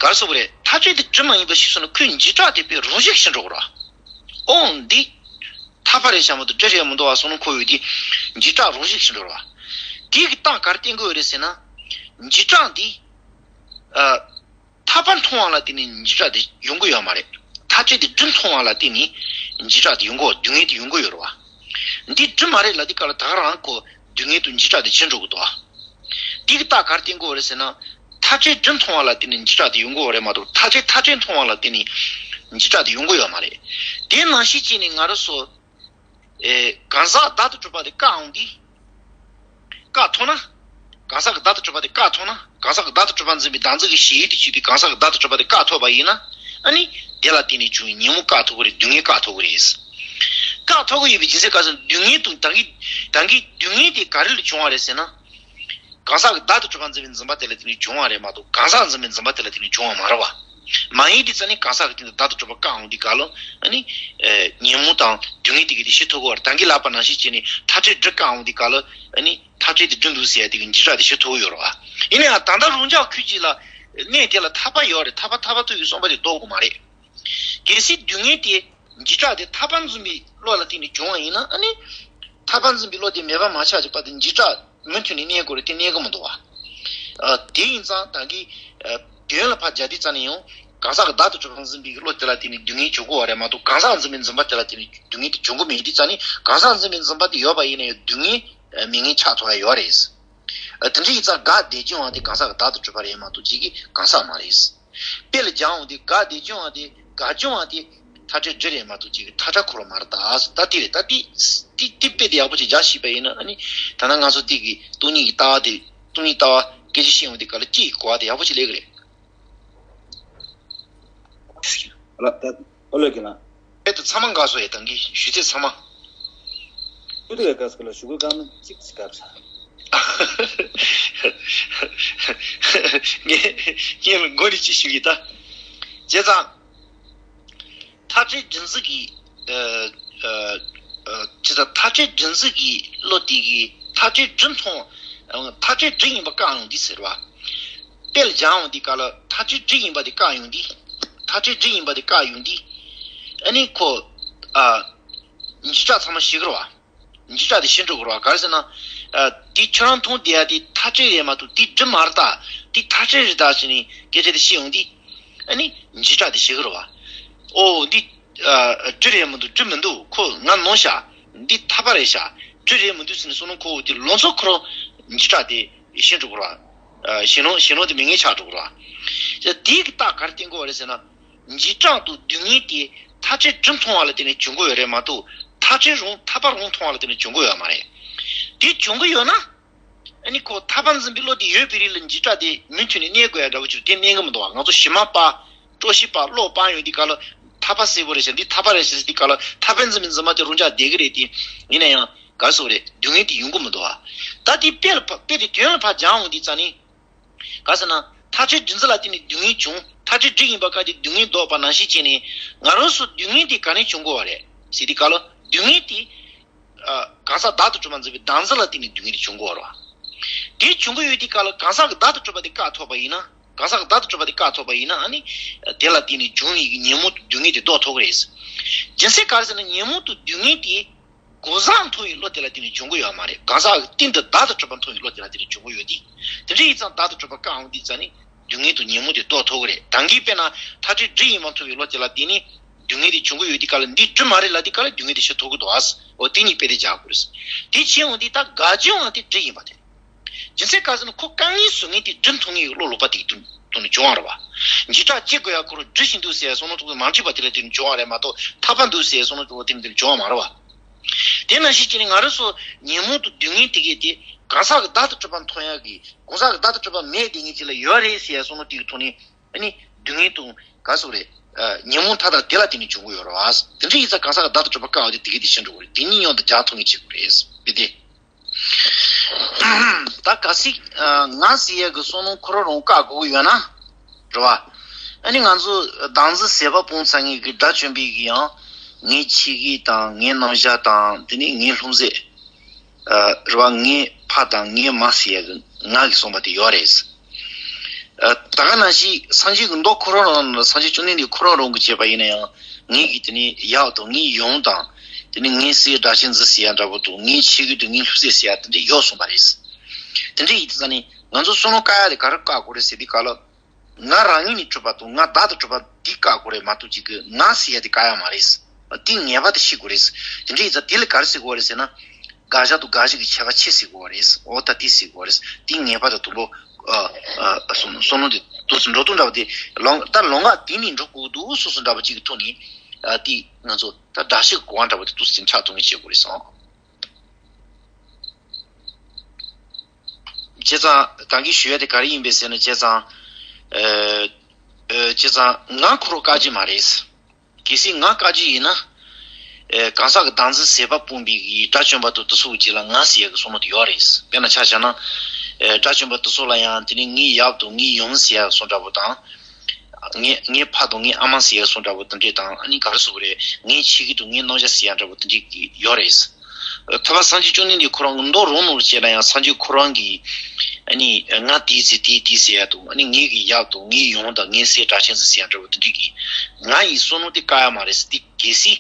ག་རེ་ཟེར་དགོས་རེད། ཐར་ ཐག་བཅད་དེ་སྒྲུབ་མ་ཡིན་པ་ཞིག་སོང་ན་ཁོའི་འཇིགས་སྐྲག་དེ་དཔེ་རང་བཞིན་ཞིག་འགྲོ་གི་རེད་བ། ཨོ་འདི་ཐག་པ་རེད་བྱ་མ་གཏོགས་སྒྲུབ་རེད་མི་འདུག་བ་སོང་ན་ཁོ་ཡོད་དེ་འཇིགས་སྐྲག་རང་བཞིན་ཞིག་འགྲོ་རེད་བ། དེ་གི་རྟགས་ག་རེ་བསྟན་གི་ཡོད་རེད་ཟེར་ན། འཇིགས་སྐྲག་འདི། ཨ། ཐག་པ་མཐོང་བ་ལ་བརྟེན་ནས་འཇིགས་སྐྲག་དེ་ཡོང་གི་ཡོད་མ་རེད། ཐག་བཅད་དེ་སྒྲུབ་མཐོང་བ་ལ་བརྟེན་ནས་འཇིགས་སྐྲག་དེ་ཡོང་གི་སྡུག་བསྔལ་དེ་ཡོང་གི་ཡོད་རེད་བ། འདི་སྒྲུབ་མ་རེད་ལབ་དུས་སྐབས་ལ་ད་ག་རང་ཁོ་སྡུག་བསྔལ་དང་འཇིགས་སྐྲག་དེ་ཕྱིར་འགྲོ་གི་འདུག་བ། དེ་གི་རྟགས་ག་རེ་བསྟན་གི་ཡོད་རེད་ཟེར་ན། ཐག་བཅད་སྒྲུབ་མཐོང་བ་ལ་བརྟེན་ནས་འཇིགས་སྐྲག་དེ་ཡོང་གི་ཡོད་རེད་མ་གཏོགས་ཐག་བཅད་ཐག་བཅད་མཐོང་བ་ལ་བརྟེན་ནས་འཇིགས་སྐྲག་དེ་ཡོང་གི་ཡོད་མ་རེད། དེ་ནང་བཞིན་བྱས་ནས་ང་རང་ཚོ། ཨེ། གང་ཟག་བདག་ཏུ་གྲུབ་པ་དེ་བཀག་འོང་དུས། བཀག་ཐུབ་ན། གང་ཟག་གི་བདག་ཏུ་གྲུབ་པ་དེ་བཀག་ཐུབ་ན། གང་ཟག་གི་བདག་ཏུ་གྲུབ་པ་འཛིན་པའི་བདག་འཛིན་གྱི་གཞི་ཡུལ་དུ་གྱུར་པའི་གང་ཟག་གི་བདག་ཏུ་གྲུབ་པ་དེ་བཀག་ཐུབ་པ་ཡིན་ན། ཨ་ནི། དེ་ལ་བརྟེན་ནས་བྱུང་བའི་ཉོན་མོངས་བཀག་ཐུབ་ཀྱི་རེད། སྡུག་བསྔལ་བཀག་ཐུབ་ཀྱི་རེད། བཀག་ཐུབ་ཀྱི་ཡོད་པའི་རྒྱུ་མཚན་ག་ཚོད་སྡུག་བསྔལ་དང་ད་གིན་ད་གིན་སྡུག་བསྔལ་དེ་ག་རེ་ལས་བྱུང་བ་རེད་ཟེར་ན། གང་ཟག་གི་བདག་ཏུ་གྲུབ་པ་འཛིན་པའི་འཛིན་པ་དེ་ལ་བརྟེན་ནས་བྱུང་བ་རེད་མ་གཏོགས་གང་ཟག་འཛིན་པའི་འཛིན་པ་དེ་ལ་བརྟེན་ནས་བྱུང་བ་མ་རེད་བ། མ་ཡིན་དུས་ཙ་ནི་གང་ཟག་གི་སྟེང་དུ་བདག་ཏུ་གྲུབ་པ་བཀག་འོང་དུས་སྐབས་ལ་ཨ་ནི། ཨེ། ཉོན་མོངས་དང་སྡུག་བསྔལ་དེ་གའི་དེ་ཞི་ཐུབ་ཀྱི་བར་ད་གིན་ལབ་པ་ནང་བཞིན་བྱས་ནས་ཐག་བཅད་སྒྲུབ་བཀག་འོང་དུས་སྐབས་ལ་ཨ་ནི་ཐག་བཅད་དེ་སྒྲུབ་འདུག་ཟེར་ཡ་དེ་གི་འཇིགས་སྐྲག་དེ་ཞི་ཐུབ་ཀྱི་ཡོད་རེད་བ། ཡིན་ན་ཡང་ད་ལྟ་རང་ཅག་ཁུལ་གཅིག་ལ་གནས་དེ་ལ་ཐར་པ་ཡོད་རེད། ཐར་པ་ཐར་པ་ཐོབ་ཀྱི་བསམ་པ་དེ་ལྡོག་དགོས་མ་རེད། གལ་སྲིད་སྡུག་བསྔལ་དེ་འཇིགས་སྐྲག་དེ་ཐར་པ་འཛིན་པའི་བློ་ལ་བརྟེན་ནས་བྱུང་བ་ཡིན་ན་ཨ་ནི། ཐར་པ་འཛིན་པའི་བློ་དེ་མེད་པ་མ་ཆགས་ཀྱི་བར་དུ་འཇིགས་སྐྲག་མུ་མཐུད་ནས་གནས་དགོས་རེད་དེ་གནས་ཀྱི་མི་འདུག་བ། ཨ། དེ་ཡིན་ཙང་ད་གིན། ཨ། དོན་ལ་ཕར་སྦྱར་དུས་ཙ་ནས་ཡང་གང་ཟག་གི་བདག་ཏུ་གྲུབ་པ་འཛིན་པའི་བློ་དེ་ལ་བརྟེན་ནས་སྡུག་བསྔལ་བྱུང་གི་ཡོད་རེད་མ་གཏོགས་གང་ཟག་འཛིན་པའི་འཛིན་པ་དེ་ལ་བརྟེན་ནས་སྡུག་བསྔལ་དེ་བྱུང་གི་མེད་དུས་ཙ་ནས་གང་ཟག་འཛིན་པའི་འཛིན་པ་དེ་ཡོད་པ་ཡིན་ན་ཡང་སྡུག་བསྔལ་མེད་མཁན་ཆགས་ཐུབ་ཡ་ཡོད་རེད། ཨ། དེ་འདྲ་ཡིན་ཙང་དགག་བདེ་སྐྱོང་བ་དེ་གང་ཟག་གི་བདག་ཏུ་གྲུབ་པ་རེད་མ་གཏོགས་གཅིག་གི་གང་ཟག་མ་རེད། དཔེ་ལ་སྦྱར་འོང་དུས་དགག་བདེ་སྐྱོང་བ་དེ་དགག་སྐྱོང་བ་དེ་ཐག་བཅད་སྒྲུབ་རེད་མ་གཏོགས་གཅིག་གི་ཐག་ཁྲ་འཁོར་བ་མ་རེད་ད། ད་དེ་རེད་ད་དེ། དེ་དེ་དཔེ་དེ་ཡག་པོ་ཅིག་སྦྱར་ཤེས་པ་ཡིན་ན་ཨ་ནི། ད་ནང་ང་ཚོ་དེ་གི་སྟོང་ཉིད་ཀྱི་ལྟ་བ་དེ་སྟོང་ཉིད་ལྟ་བ་སྐད་ཆ་བཤད་འོང་དུས་ག་ལ་སྐྱེ་ཡི་གོ་བ་དེ་ཡག་པོ་ཅིག་སླེབས་ཀྱི་རེད། ལ་ད་ཨོ་ལོས་ཀྱི་ལ། དཔེ་དེ་ཚང་མ་འགག་སོང་ཡ་ད་གིན་ཞུ་ཚད་ཚང་མ། ཤུ་དེ་ག་ག་ས་ག་ལ་ཞུ་གུ་གང་ཅིག་ཅིག་ག་ས། ངས་ངས་ལ་མགོ་ནས་ཅི་ཞུ་གི་ད། བྱས་ཙང་། ཐག་བཅད་སྒྲུབ་འཛིན་གྱི། ཨ། ཨ། ཨ། བྱས་ཙང་ཐག་བཅད་སྒྲུབ་འཛིན་གྱི་བློ་དེ་གིས་ཐག་བཅད་སྒྲུབ་མཐོང་། ཐག་བཅད་སྒྲུབ་ཡིན་པ་བཀག་ཡོང་དུས་ཟེར་བ། དཔེ་ལ་སྦྱར་འོང་དུས་སྐབས་ལ་ཐག་བཅད་སྒྲུབ་ཡིན་པ་དེ་བཀག་ཡོང་དུས། ཐག་བཅད་སྒྲུབ་ཡིན་པ་དེ་བཀག་ཡོང་དུས། ཨ་ནི་ཁོ། ཨ། འཇིགས་སྐྲག་ཚང་མ་ཞི་གི་རེད་བ། འཇིགས་སྐྲག་དེ་ཞི་འགྲོ་གི་རེད་བ། ག་རེ་ཟེར་ན། ཨ། དེ་ཁྱོད་རང་མཐོང་བསྡད་ཡ་དེ་ཐག་བཅད་རེད་མ་གཏོགས་དེ་སྒྲུབ་མ་རེད་ད། དེ་ཐག་བཅད་རེད་ད་ཟེར་ནས་སྐད་ཆ་དེ་བཤད་ཡོང་དུས། ཨ་ནི་འཇིགས་སྐྲག་དེ་ཞི་གི་རེད་བ། ཨོ་འདི། ཨ། སྒྲུབ་རེད་མི་འདུག་སྒྲུབ་མི་འདུག་ཁོ་ང་ནོར་ཤག་འདི་ཐར་པ་རེད་ཤག་སྒྲུབ་རེད་མི་འདུག་ཟེར་ནས་བསམ་བློ་འཁོར་འོང་དུས་ལང་ཚོ་ཁོ་རང་འཇིགས་སྐྲག་དེ་ཞི་འགྲོ་གི་རེད་བ། ཨ། ཞི་ལོང་ཞི་ལོང་དེ་མེད་མཁན་ཆགས་འགྲོ་གི་རེད་བ། དེ་གི་རྟགས་ག་རེ་བསྟན་གི་ཡོད་རེད་ཟེར་ན། འཇིགས་སྐྲག་དང་སྡུག་བསྔལ་དེ་ཐག་བཅད་སྒྲུབ་མཐོང་བ་ལ་བརྟེན་ནས་བྱུང་གི་ཡོད་རེད་མ་གཏོགས་ཐག་བཅད་རང་ཐར་པ་རང་མཐོང་བ་ལ་བརྟེན་ནས་བྱུང་གི་ཡོད་མ་རེད། དེ་བྱུང་གི་ཡོད་ན། ཨ་ནི་ཁོ་ཐར་པ་འཛིན་པའི་བློ་དེ་ཡོད་པའི་རིགས་ལ་འཇིགས་སྐྲག་དེ་མུ་མཐུད་ནས་གནས་དགོས་ཡ་འདྲ་བོ་ཅིག་དེ་གནས་གི་མི་འདུག་བ། ང་ཚོ་གཞི་མ་པ། སྤྲོ་ཤེས་པ་བློ་སྤང་ཡོང་དུས་སྐབས་ལ་ཐར་པ་གསལ་པོ་རེད་ཟེར་འདི་ཐར་པ་རེད་ཟེར་དུས་སྐབས་ལ་ཐར་པའི་འཛིན་པའི་འཛིན་མ་དེ་རང་ཅག་བསྡད་གི་རེད་དེ། ཡིན་ན་ཡང་ག་རེ་ཟེར་དགོས་རེད། སྡུག་བསྔལ་དེ་ཡོང་གི་མི་འདུག་བ། ད་དེ་དཔེ་ལ་ཕ་དཔེ་དེ་དོན་ལ་ཕར་སྦྱར་འོང་དུས་ཙ་ནི། ག་ཟེར་ན། ཐག་བཅད་སྒྲུབ་འཛིན་ལ་བརྟེན་ནས་སྡུག་བསྔལ་བྱུང་། ཐག་བཅད་སྒྲུབ་ཡིན་པ་ག་དེ་སྡུག་བསྔལ་ལྡོག་པ་ནང་བཞིན་བྱས་ནས། ང་རང་ཚོ་སྡུག་བསྔལ་དེ་ག་ནས་བྱུང་དགོས་བ་རེད་ཟེར་དུས་སྐབས་ལ་སྡུག་བསྔལ་དེ། ཨ། གང་ཟག་བདག་ཏུ་གྲུབ་པ་འཛིན་པའི་བདག་འཛིན་ལ་བརྟེན་ནས་སྡུག་བསྔལ་དེ་བྱུང་དགོས་བ་རེད་བ། དེ་བྱུང་གི་ཡོད་དུས་སྐབས་ལ་གང་ཟག་གི་བདག་ཏུ་གྲུབ་པ་དེ་བཀག་ཐུབ་པ་ཡིན་ན། གང་ཟག་གི་བདག་ཏུ་གྲུབ་པ་དེ་བཀག་ཐུབ་པ་ཡིན་ན་ཨ་ནི། དེ་ལ་བརྟེན་ནས་བྱུང་བའི་ཉོན་མོངས་སྡུག་བསྔལ་དེ་ལྡོག་ཐུབ་ཀྱི་རེད། རྒྱུ་མཚན་ག་རེ་ཟེར་ན་ཉོན་མོངས་དང་སྡུག་བསྔལ་དེ། གང་ཟག་མཐོང་བའི་བློ་དེ་ལ་བརྟེན་ནས་བྱུང་གི་ཡོད་མ་རེད། གང་ཟག་གི་སྟེང་དུ་བདག་ཏུ་གྲུབ་པ་མཐོང་བའི་བློ་དེ་ལ་བརྟེན་ནས་བྱུང་གི་ཡོད་དེ། དེ་འདྲ་ཡིན་ཙང་བདག་ཏུ་གྲུབ་པ་བཀག་འོང་དུས་ཙ་ནི་སྡུག་བསྔལ་དང་ཉོན་མོངས་དེ་ལྡོག་ཐུབ་ཀྱི་རེད། ད་གིན་དཔེར་ན་ཐག་བཅད་སྒྲུབ་ཡིན་པ་མཐོང་བའི་བློ་དེ་ལ་བརྟེན་ནས་སྡུག་བསྔལ་དེ་བྱུང་གི་ཡོད་དུས་སྐབས་ལ་འདི་སྒྲུབ་མ་རེད་ལབ་དུས་སྐབས་ལ་སྡུག་བསྔལ་དེ་ཞི་ཐུབ་ཀྱི་འདུག་ཨ། འོ་དེ་གཉིས་དཔེ་དེ་སྦྱར་དགོས་རེད། དེ་བྱས་འོང་དུས་ད་དགག་བྱ་འོང་དེ་སྒྲུབ་ཡིན་པ་དེ། རྒྱུ་མཚན་ག་ཟེར་ན་ཁོ་རྐང་གཉིས་སོ་ལྔའི་དེ་སྒྲུབ་མཐོང་ངེས་ཀྱི་བློ་ལོག་པ་དེ་གི་དོན་ནས་བྱུང་བ་རེད་བ། འཇིགས་སྐྲག་སྐྱེ་དགོས་ཡ་ཁོ་རང་སྒྲུབ་བཞིན་འདུག་ཟེར་བསམ་བློ་ཐོག་ཏུ་མ་འཁྲུལ་བ་དེ་ལ་བརྟེན་ནས་བྱུང་བ་རེད་མ་གཏོགས་ཐར་པ་འདུག་ཟེར་བསམ་བློ་ཐོག་ཏུ་བརྟེན་ནས་བྱུང་བ་མ་རེད་བ། དེ་ནང་བཞིན་བྱས་ནས་ང་རང་ཚོ་ཉོན་མོངས་དང་སྡུག་བསྔལ་དེ་གས་དེ་གང་ཟག་གི་བདག་ཏུ་གྲུབ་པ་མཐོང་ཡ་གི་གང་ཟག་གི་བདག་ཏུ་གྲུབ་པ་མེད་དེ་ངེས་ཅིག་ལ་ཡོད་རེད་ཟེར་བསམ་བློ་དེ་གི་ཐོག་ནས་ཨ་ནི་སྡུག་བསྔལ་དང་ག་ཟེར་རེད། ཉོན་མོངས་མཐའ་དག་དེ་ལ་བརྟེན་ནས་བྱུང་གི་ཡོད་རེད་བ། དེ་འདྲ་ཡིན་ཙང་གང་ཟག་གི་བདག་ཏུ་གྲུབ་པ་བཀག་པ་དེ་དེ་གས་དེ་ཤི་འགྲོ་གི་རེད། དེ་གཉིས་མཉམ་དུ་སྦྱར་ཐུབ་ངེས་བྱེད་དགོས་རེད་བི་དེ། ད་གལ་སྲིད་ང་ཟེར་ཡས་ཀྱི་བསམ་བློ་ཁོ་རང་རང་བཀག་དགོས་ཀྱི་ཡོད་ན། རེད་བ། ཨ་ནི་ང་ཚོ་བདག་འཛིན་ཟད་པ་སྤངས་ཚར་ངེས་ཀྱི་དགྲ་བཅོམ་པའི་གི་ཡང་ངའི་ཆེ་གེ་དང་ངའི་རྣམ་གཞག་དང་དེ་ནས་ངའི་ལྷུང་བཟེད། རེད་བ། ངའི་ཕ་དང་ངའི་མ་ཟེར་ཡས་ཀྱི་ང་གི་གསུངས་པ་དེ་ཡོད་རེད། ད་ག་ནང་བཞིན་སངས་རྒྱས་ཀྱི་མདོ་ཁོ་རང་རང་ལ། སངས་རྒྱས་བཅོམ་ལྡན་འདས་ཁོ་རང་རང་གིས་བྱས་པ་ཡིན་ན་ཡང་། ངེད་ཀྱིས་དེ་ནས་ཡབ་དང་ངེད་ཡུམ་དང་། དེ་ནས་ངེད་སྲས་སྒྲ་གཅན་འཛིན་ཟེར་ཡ་འདྲ་པོ་དང་། ངེད་ཆོས་སྐྱིད་དང་ངེད་ལྷུན་རྩེ་ཟེར་ཡ་དེ་འདྲས་ཡོད་སོང་པ་རེད། དེ་འདྲས་ཡིན་དུས་ཙང་ནས་ང་ཚོ་བསམ་བློ་བཀལ་ཡ་དེ་ག་རེ་བཀལ་དགོས་རེད་ཟེར་དུས་སྐབས་ལ། ང་རང་ཉིད་ནས་གྲུབ་པ་དང་ང་བདག་ཏུ་གྲུབ་པ་འདི་བཀལ་དགོས་རེད་མ་གཏོགས། ཅིག་གི་ང་ཟེར་ཡ་དེ་བཀལ་ཡ་མ་རེད། དེ་ངེས་པར་དུ་ཤེས་དགོས་རེད། དེ་འདྲ་ཡིན་ཙང་དེ་ལ་ག་རེ་ཟེར་དགོས་རེད་ཟེར་ན། དགག་བཞག་དང་དགག་བཞག་གི་ཁྱད་པར་ཕྱེ་ཟེར་དགོས་རེད། འོ་ད་དེ་ཟེར་དགོས་རེད། དེ་ངེས་པར་དུ་དང་པོ། ཨ་ཨ་བསམ་བསམ་བློ་དེ་འདུག་སེ་འགྲོ་སྟངས་འདྲ་པོ་དེ། ལོང་ད་ལོང་ག་དེ་ནས་འགྲོ་དགོས་འདུག་སོ་སོ་འདྲ་པོ་ཅིག་གི་ཐོག་ནས། ཨ་དེ་ང་ཚོ་ད་དགག་བཞག་གི་གོ་བ་འདྲ་པོ་དེ་འདུག་སེ་ཆགས་ཐུབ་ངེས་བྱེད་དགོས་རེད་སོང་། བྱས་ཙང་ད་གིན་ཞུ་ཡ་དེ་ག་རེ་ཡིན་པས་ཟེར་ན། བྱས་ཙང་། ཨ་ཨ་བྱས་ཙང་ང་ཁོ་རང་བཀག་རྒྱུ་མ་རེད། གལ་སྲིད་ང་བཀག་རྒྱུ་ཡིན་ན། ཨ་གང་ཟག་གི་བདག་འཛིན་ཟད་པ་སྤངས་པའི་གི་དགྲ་བཅོམ་པ་དང་དེ་ཚོ་གི་རྗེས་ལ་ང་ཟེར་ཡ་གི་བསམ་བློ་དེ་ཡོད་རེད། དཔེར་ན་ཆ་བཞག་ན། ཨ་དགྲ་བཅོམ་པ་དེ་ཚོ་ལ་ཡང་དེ་ནི་ངའི་ཡབ་དང་ངའི་ཡུམ་ཟེར་ཡ་སོགས་འདྲ་པོ་དང་། ངའི་ངའི་ཕ་དང་ངའི་ཨ་མ་ཟེར་ཡ་སོགས་འདྲ་པོ་དེ་འདྲས་དང་། ཨ་ནི་ག་རེ་ཟེར་དགོས་རེད། ངའི་ཆོས་སྐྱིད་དང་ངའི་རྣམ་གཞག་ཟེར་ཡ་འདྲ་པོ་དེ་འདྲས་ཀྱི་ཡོད་རེད། ཨ་ཐོས་པ་སངས་རྒྱས་བཅོམ་ལྡན་འདས་ཁོ་རང་གི་མདོ་རང་ནང་ལ་བྱས་ན་ཡང་། སངས་རྒྱས་ཁོ་རང་གིས་ཨ་ནི་ང་དེ་ཟེར་དེ་དེ་ཟེར་ཡ་དང་། ཨ་ནི་ངའི་གི་ཡབ་དང་ངའི་ཡུམ་དང་ངའི་སྲས་སྒྲ་གཅན་འཛིན་ཟེར་ཡ་འདྲ་པོ་དེ་འདྲས་ཀྱི་ང་ཡི་བསམ་བློ་དེ་བཀག་ཡ་མ་རེད་ཟེར། དེ་གལ་སྲིད་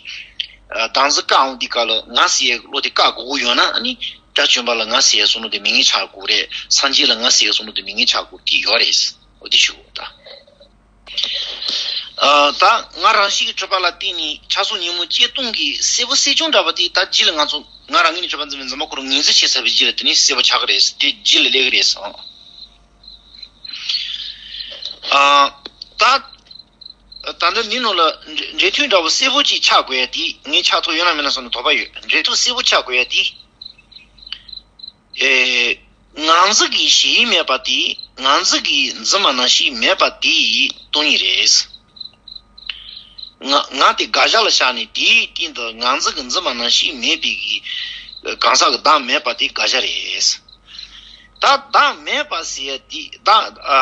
ཨ་བདག་འཛིན་བཀག་འོང་དུས་སྐབས་ལ་ང་ཟེར་ཡ་བློ་དེ་བཀག་དགོས་ཀྱི་ཡོད་ན། ཨ་ནི་དགྲ་བཅོམ་པ་ལ་ང་ཟེར་ཡ་བསམ་བློ་དེ་མེད་མཁན་ཆགས་དགོས་རེད། སངས་རྒྱས་ལ་ང་ཟེར་ཡ་བསམ་བློ་དེ་མེད་མཁན་ཆགས་དགོས་དེ་ཡོད་རེད། འོ་དེ་ཞུ་དགོས་ད། ཨ་ད་ང་རང་བཞིན་གྱིས་གྲུབ་པ་ལ་བརྟེན་ནས་ཆགས་སོགས་ཉོན་མོངས་བཅས་སྟོང་གི་སྲིད་པ་སྲིད་བྱུང་འདྲ་པོ་དེ། ད་རྗེས་ལ་ང་ཚོ་ང་རང་ངོས་ནས་གྲུབ་པ་འཛིན་པའི་འཛིན་པ་ཁོ་རང་ངོས་འཛིན་བྱས་ཚར་བའི་རྗེས་ལ་དེ་ནི་སྲིད་པ་ཆགས་ཀྱི་རེད། དེ་རྗེས་ལ་སླེབས་ཀྱི་རེད་སོང་། ཨ་ད་ད་ལྟ་འདི་ནང་ལ་འབྲས་འབྲས་ཐོན་འདྲ་པོ་སྲིད་པ་ཅིག་ཆགས་དགོས་ཡ་དེ་ངས་ཆགས་ཐུབ་ཡོད་ན་མེད་ན་བསམ་ནས་དོགས་པ་ཡོད། འབྲས་ཐོན་སྲིད་པ་ཆགས་དགོས་ཡ་དེ། ཨེ། ང་ཚོ་གི་གཞི་མེད་པ་དེ། ང་ཚོ་གི་འཛིན་པ་ནང་བཞིན་མེད་པ་དེ་ཡི་སྟོང་ཉིད་རེད། ང་ང་དེ་དགག་བཞག་ལ་བཞག་ནས། དེའི་སྟེང་དུ་ང་ཚོ་གི་འཛིན་པ་ནང་བཞིན་མེད་པའི་གི་གང་ཟག་གི་བདག་མེད་པ་དེ་དགག་བཞག་རེད། ད་བདག་མེད་པ་ཟེར་ཡ་དེ། བདག་ཨ་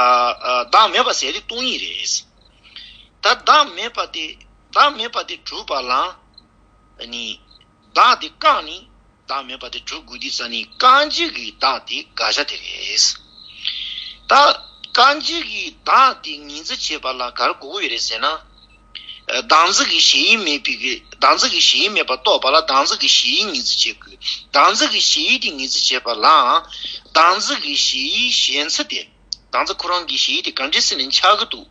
ཨ་བདག་མེད་པ་ཟེར་ཡ་དེ་སྟོང་ཉིད་རེད། ད་བདག་མེད་པ་དེ། བདག་མེད་པ་དེ་གྲུབ་པ་ལ་ནི། བདག་དེ་བཀག་ནས་བདག་མེད་པ་དེ་གྲུབ་དགོས་དུས་ཙ་ནི། བཀག་འགྱུར་གྱི་བདག་དེ་དགག་བྱ་དེ་རེད། ད་བཀག་འགྱུར་གྱི་བདག་དེ་ངོས་འཛིན་བྱེད་པ་ལ་ག་རེ་དགོས་ཀྱི་ཡོད་རེད་ཟེར་ན། བདག་འཛིན་གྱི་ཞེན་ཡུལ་མེད་པའི་གི། བདག་འཛིན་གྱི་ཞེན་ཡུལ་མེད་པར་རྟོགས་པ་ལ་བདག་འཛིན་གྱི་ཞེན་ཡུལ་ངོས་འཛིན་བྱེད་དགོས། བདག་འཛིན་གྱི་ཞེན་ཡུལ་དེ་ངོས་འཛིན་བྱེད་པ་ལའང་། བདག་འཛིན་གྱི་ཞེན་ཡུལ་ཞེན་ཚུལ་དེ། བདག་འཛིན་ཁོ་རང་གི་ཞེན་ཡུལ་དེ་ག་འདྲ་སེ་ནས་འཆར་གྱི་འདུག་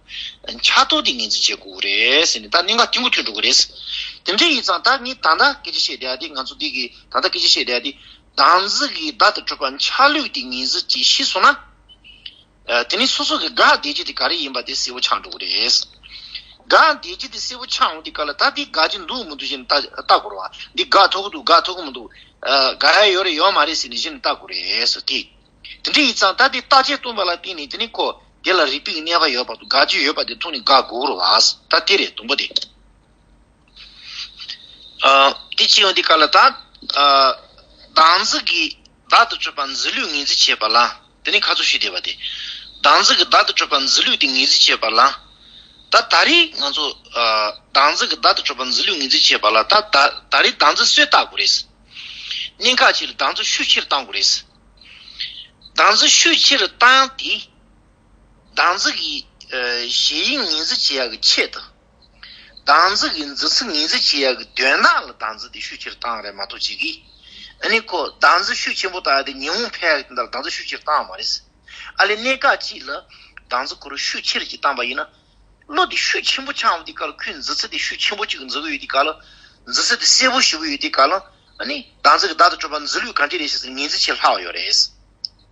འཆར་སྟངས་དེ་ངོས་འཛིན་བྱེད་དགོས་རེད་ཟེར་ནས། ད་གནད་འགག་དེ་མུ་མཐུད་འགྲོ་གི་རེད། དེ་འདྲ་ཡིན་ཙང་ད་ངས་ད་ལྟ་སྐད་ཆ་བཤད་བསྡད་ཡ་དེ། ང་ཚོ་འདི་གི་ད་ལྟ་སྐད་ཆ་བཤད་བསྡད་ཡ་དེ། བདག་འཛིན་གྱི་བདག་ཏུ་གྲུབ་པ་འཆར་ལུགས་དེ་ངོས་འཛིན་བྱེད་ཤེས་སོང་ན། ཨ་དེ་ནི་སོ་སོ་གི་དགག་བསྡད་རྒྱུ་དེ་ག་རེ་ཡིན་པ་དེ་གསལ་པོ་ཆགས་འགྲོ་གི་རེད། དགག་བསྡད་རྒྱུ་དེ་གསལ་པོ་ཆགས་འོང་དུས་སྐབས་ལ། ད་དེ་དགག་རྒྱུ་འདུག་མི་འདུག་ཟེར་ནས་ལྟ་ལྟ་དགོས་རེད་བ། འདི་དགག་ཐུབ་ཀྱི་འདུག་དགག་ཐུབ་ཀྱི་མི་འདུག་ཨ་དགག་ཡ་ཡོད་རེད་ཡོད་མ་རེད་ཟེར་ནས་གཞི་ནས་ལྟ་དགོས་རེད་ཟེར་དེ། དེ་འདྲ་ཡིན་ཙང་ད་དེ་བརྟག་དཔྱད་གཏོང་བ་ལ་བརྟེན་ནས། དེ་ནི་ཁོ་དེ་ལ་རིགས་པའི་གནས་པ་ཡོད་པ་དང་། དགག་རྒྱུ་ཡོད་པ་དེ་ཐོག་ནས་དགག་དགོས་རེད་བ། ད་དེ་རེད་དང་པོ་དེ། ཨ་དེ་བྱས་ཡོང་དུས་སྐབས་ལ་ད། ཨ་བདག་འཛིན་གྱི་བདག་ཏུ་གྲུབ་པ་འཛིན་ལུགས་ངོས་འཛིན་བྱེད་པ་ལ། དེ་ནི་ཁ་ཚུར་ཞུས་བསྡད་པ་དེ། བདག་འཛིན་གྱི་བདག་ཏུ་གྲུབ་པ་འཛིན་ལུགས་དེ་ངོས་འཛིན་བྱེད་པ་ལ། ད་ད་རེས་ང་ཚོ་ཨ་བདག་འཛིན་གྱི་བདག་ཏུ་གྲུབ་པ་འཛིན་ལུགས་ངོས་འཛིན་བྱེད་པ་ལ། ད་ད་ད་རེས་བདག་འཛིན་སུས་བཏགས་དགོས་རེད། གནད་འགག་ཅིག་ལ་བདག་འཛིན་ཤུགས་ཆེར་བཏང་དགོས་རེད། བདག་འཛིན་ཤུགས་ཆེར་བཏང་སྟེ། བདག་འཛིན་གྱི་ཨ་ཞེན་ཡུལ་ངོས་འཛིན་བྱེད་ཡག་གི་ཆེད་དུ། བདག་འཛིན་གྱི་འཛིན་ཚུལ་ངོས་འཛིན་བྱེད་ཡག་གི་དོན་དག་ལ་བདག་འཛིན་དེ་ཤུགས་ཆེར་བཏང་རེད་མ་གཏོགས་ཅིག་གིས། ཨ་ནི་ཁོ་བདག་འཛིན་ཤུགས་ཆེན་པོ་བཏང་ཡག་དེ་ཉོན་མོངས་འཕེལ་ཡག་དེ་འདྲ་ལ་བདག་འཛིན་ཤུགས་ཆེར་བཏང་བ་མ་རེད། ཨ་ལས་གནད་འགག་ཅིག་ལ་བདག་འཛིན་ཁོ་རང་ཤུགས་ཆེར་ཅིག་བཏང་པ་ཡིན་ན། བློ་དེ་ཤུགས་ཆེན་པོ་ཆགས་འོང་དུས་སྐབས་ལ། ཁོས་འཛིན་ཚུལ་དེ་ཤུགས་ཆེན་པོ་ཅིག་འཛིན་གྱི་ཡོད་དུས་སྐབས་ལ། འཛིན་ཚུལ་དེ་གསལ་པོ་ཞེ་པོ་ཡོད་དུས་སྐབས་ལ། ཨ་ནི་བདག་འཛིན་གྱི་བདག་ཏུ་གྲུབ་པ་འཛིན་ལུགས་ག་འདྲ་རེད་ཟེར་ངོས་འཛིན་བྱེད་སླ་བ་ཡོད་རེད།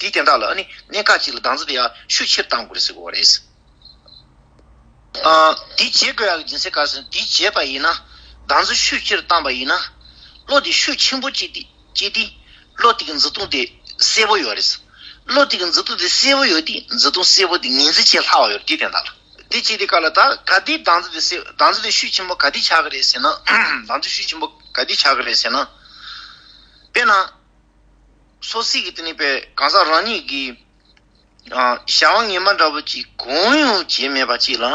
དེའི་དོན་དག་ལ་ཨ་ནི་གནད་འགག་ཅིག་ལ་བདག་འཛིན་དེ་ཡང་ཤུགས་ཆེར་བཏང་དགོས་རེད་ཟེར་དགོས་པ་རེད། ཨ་དེ་བྱེད་དགོས་ཡག་གི་རྒྱུ་མཚན་ག་རེ་ཟེར་ན། དེ་བྱས་པ་ཡིན་ན། བདག་འཛིན་ཤུགས་ཆེར་བཏང་པ་ཡིན་ན། བློ་དེ་ཤུགས་ཆེན་པོ་ཅིག་དེ་སྐྱེས་ཏེ། བློ་དེ་གི་འཛིན་སྟངས་དེ་གསལ་པོ་ཡོད་རེད། བློ་དེ་གི་འཛིན་སྟངས་དེ་གསལ་པོ་ཡོད་དེ། འཛིན་སྟངས་གསལ་པོ་དེ་ངོས་འཛིན་བྱེད་སླ་བ་ཡོད་རེད། དེའི་དོན་དག་ལ། དེ་བྱེད་དུས་སྐབས་ལ་ད་ག་དུས་བདག་འཛིན་དེ་གསལ། བདག་འཛིན་དེ་ཤུགས་ཆེན་པོ་ག་དུས་ཆགས་ཀྱི་རེད་ཟེར་ན། བདག་འཛིན་ཤུགས་ཆེན་པོ་ག་དུས་ཆགས་ཀྱི་རེད་ཟེར་ན། དཔེར་ན། སོ་སོའི་གི་དེ་ནི་པའི་གང་ཟག་རང་ཉིད་ཀྱི་ཨ་བྱ་བ་ངན་པ་འདྲ་པོ་ཅིག་གང་ཡང་བྱས་མེད་པ་ཅིག་ལ།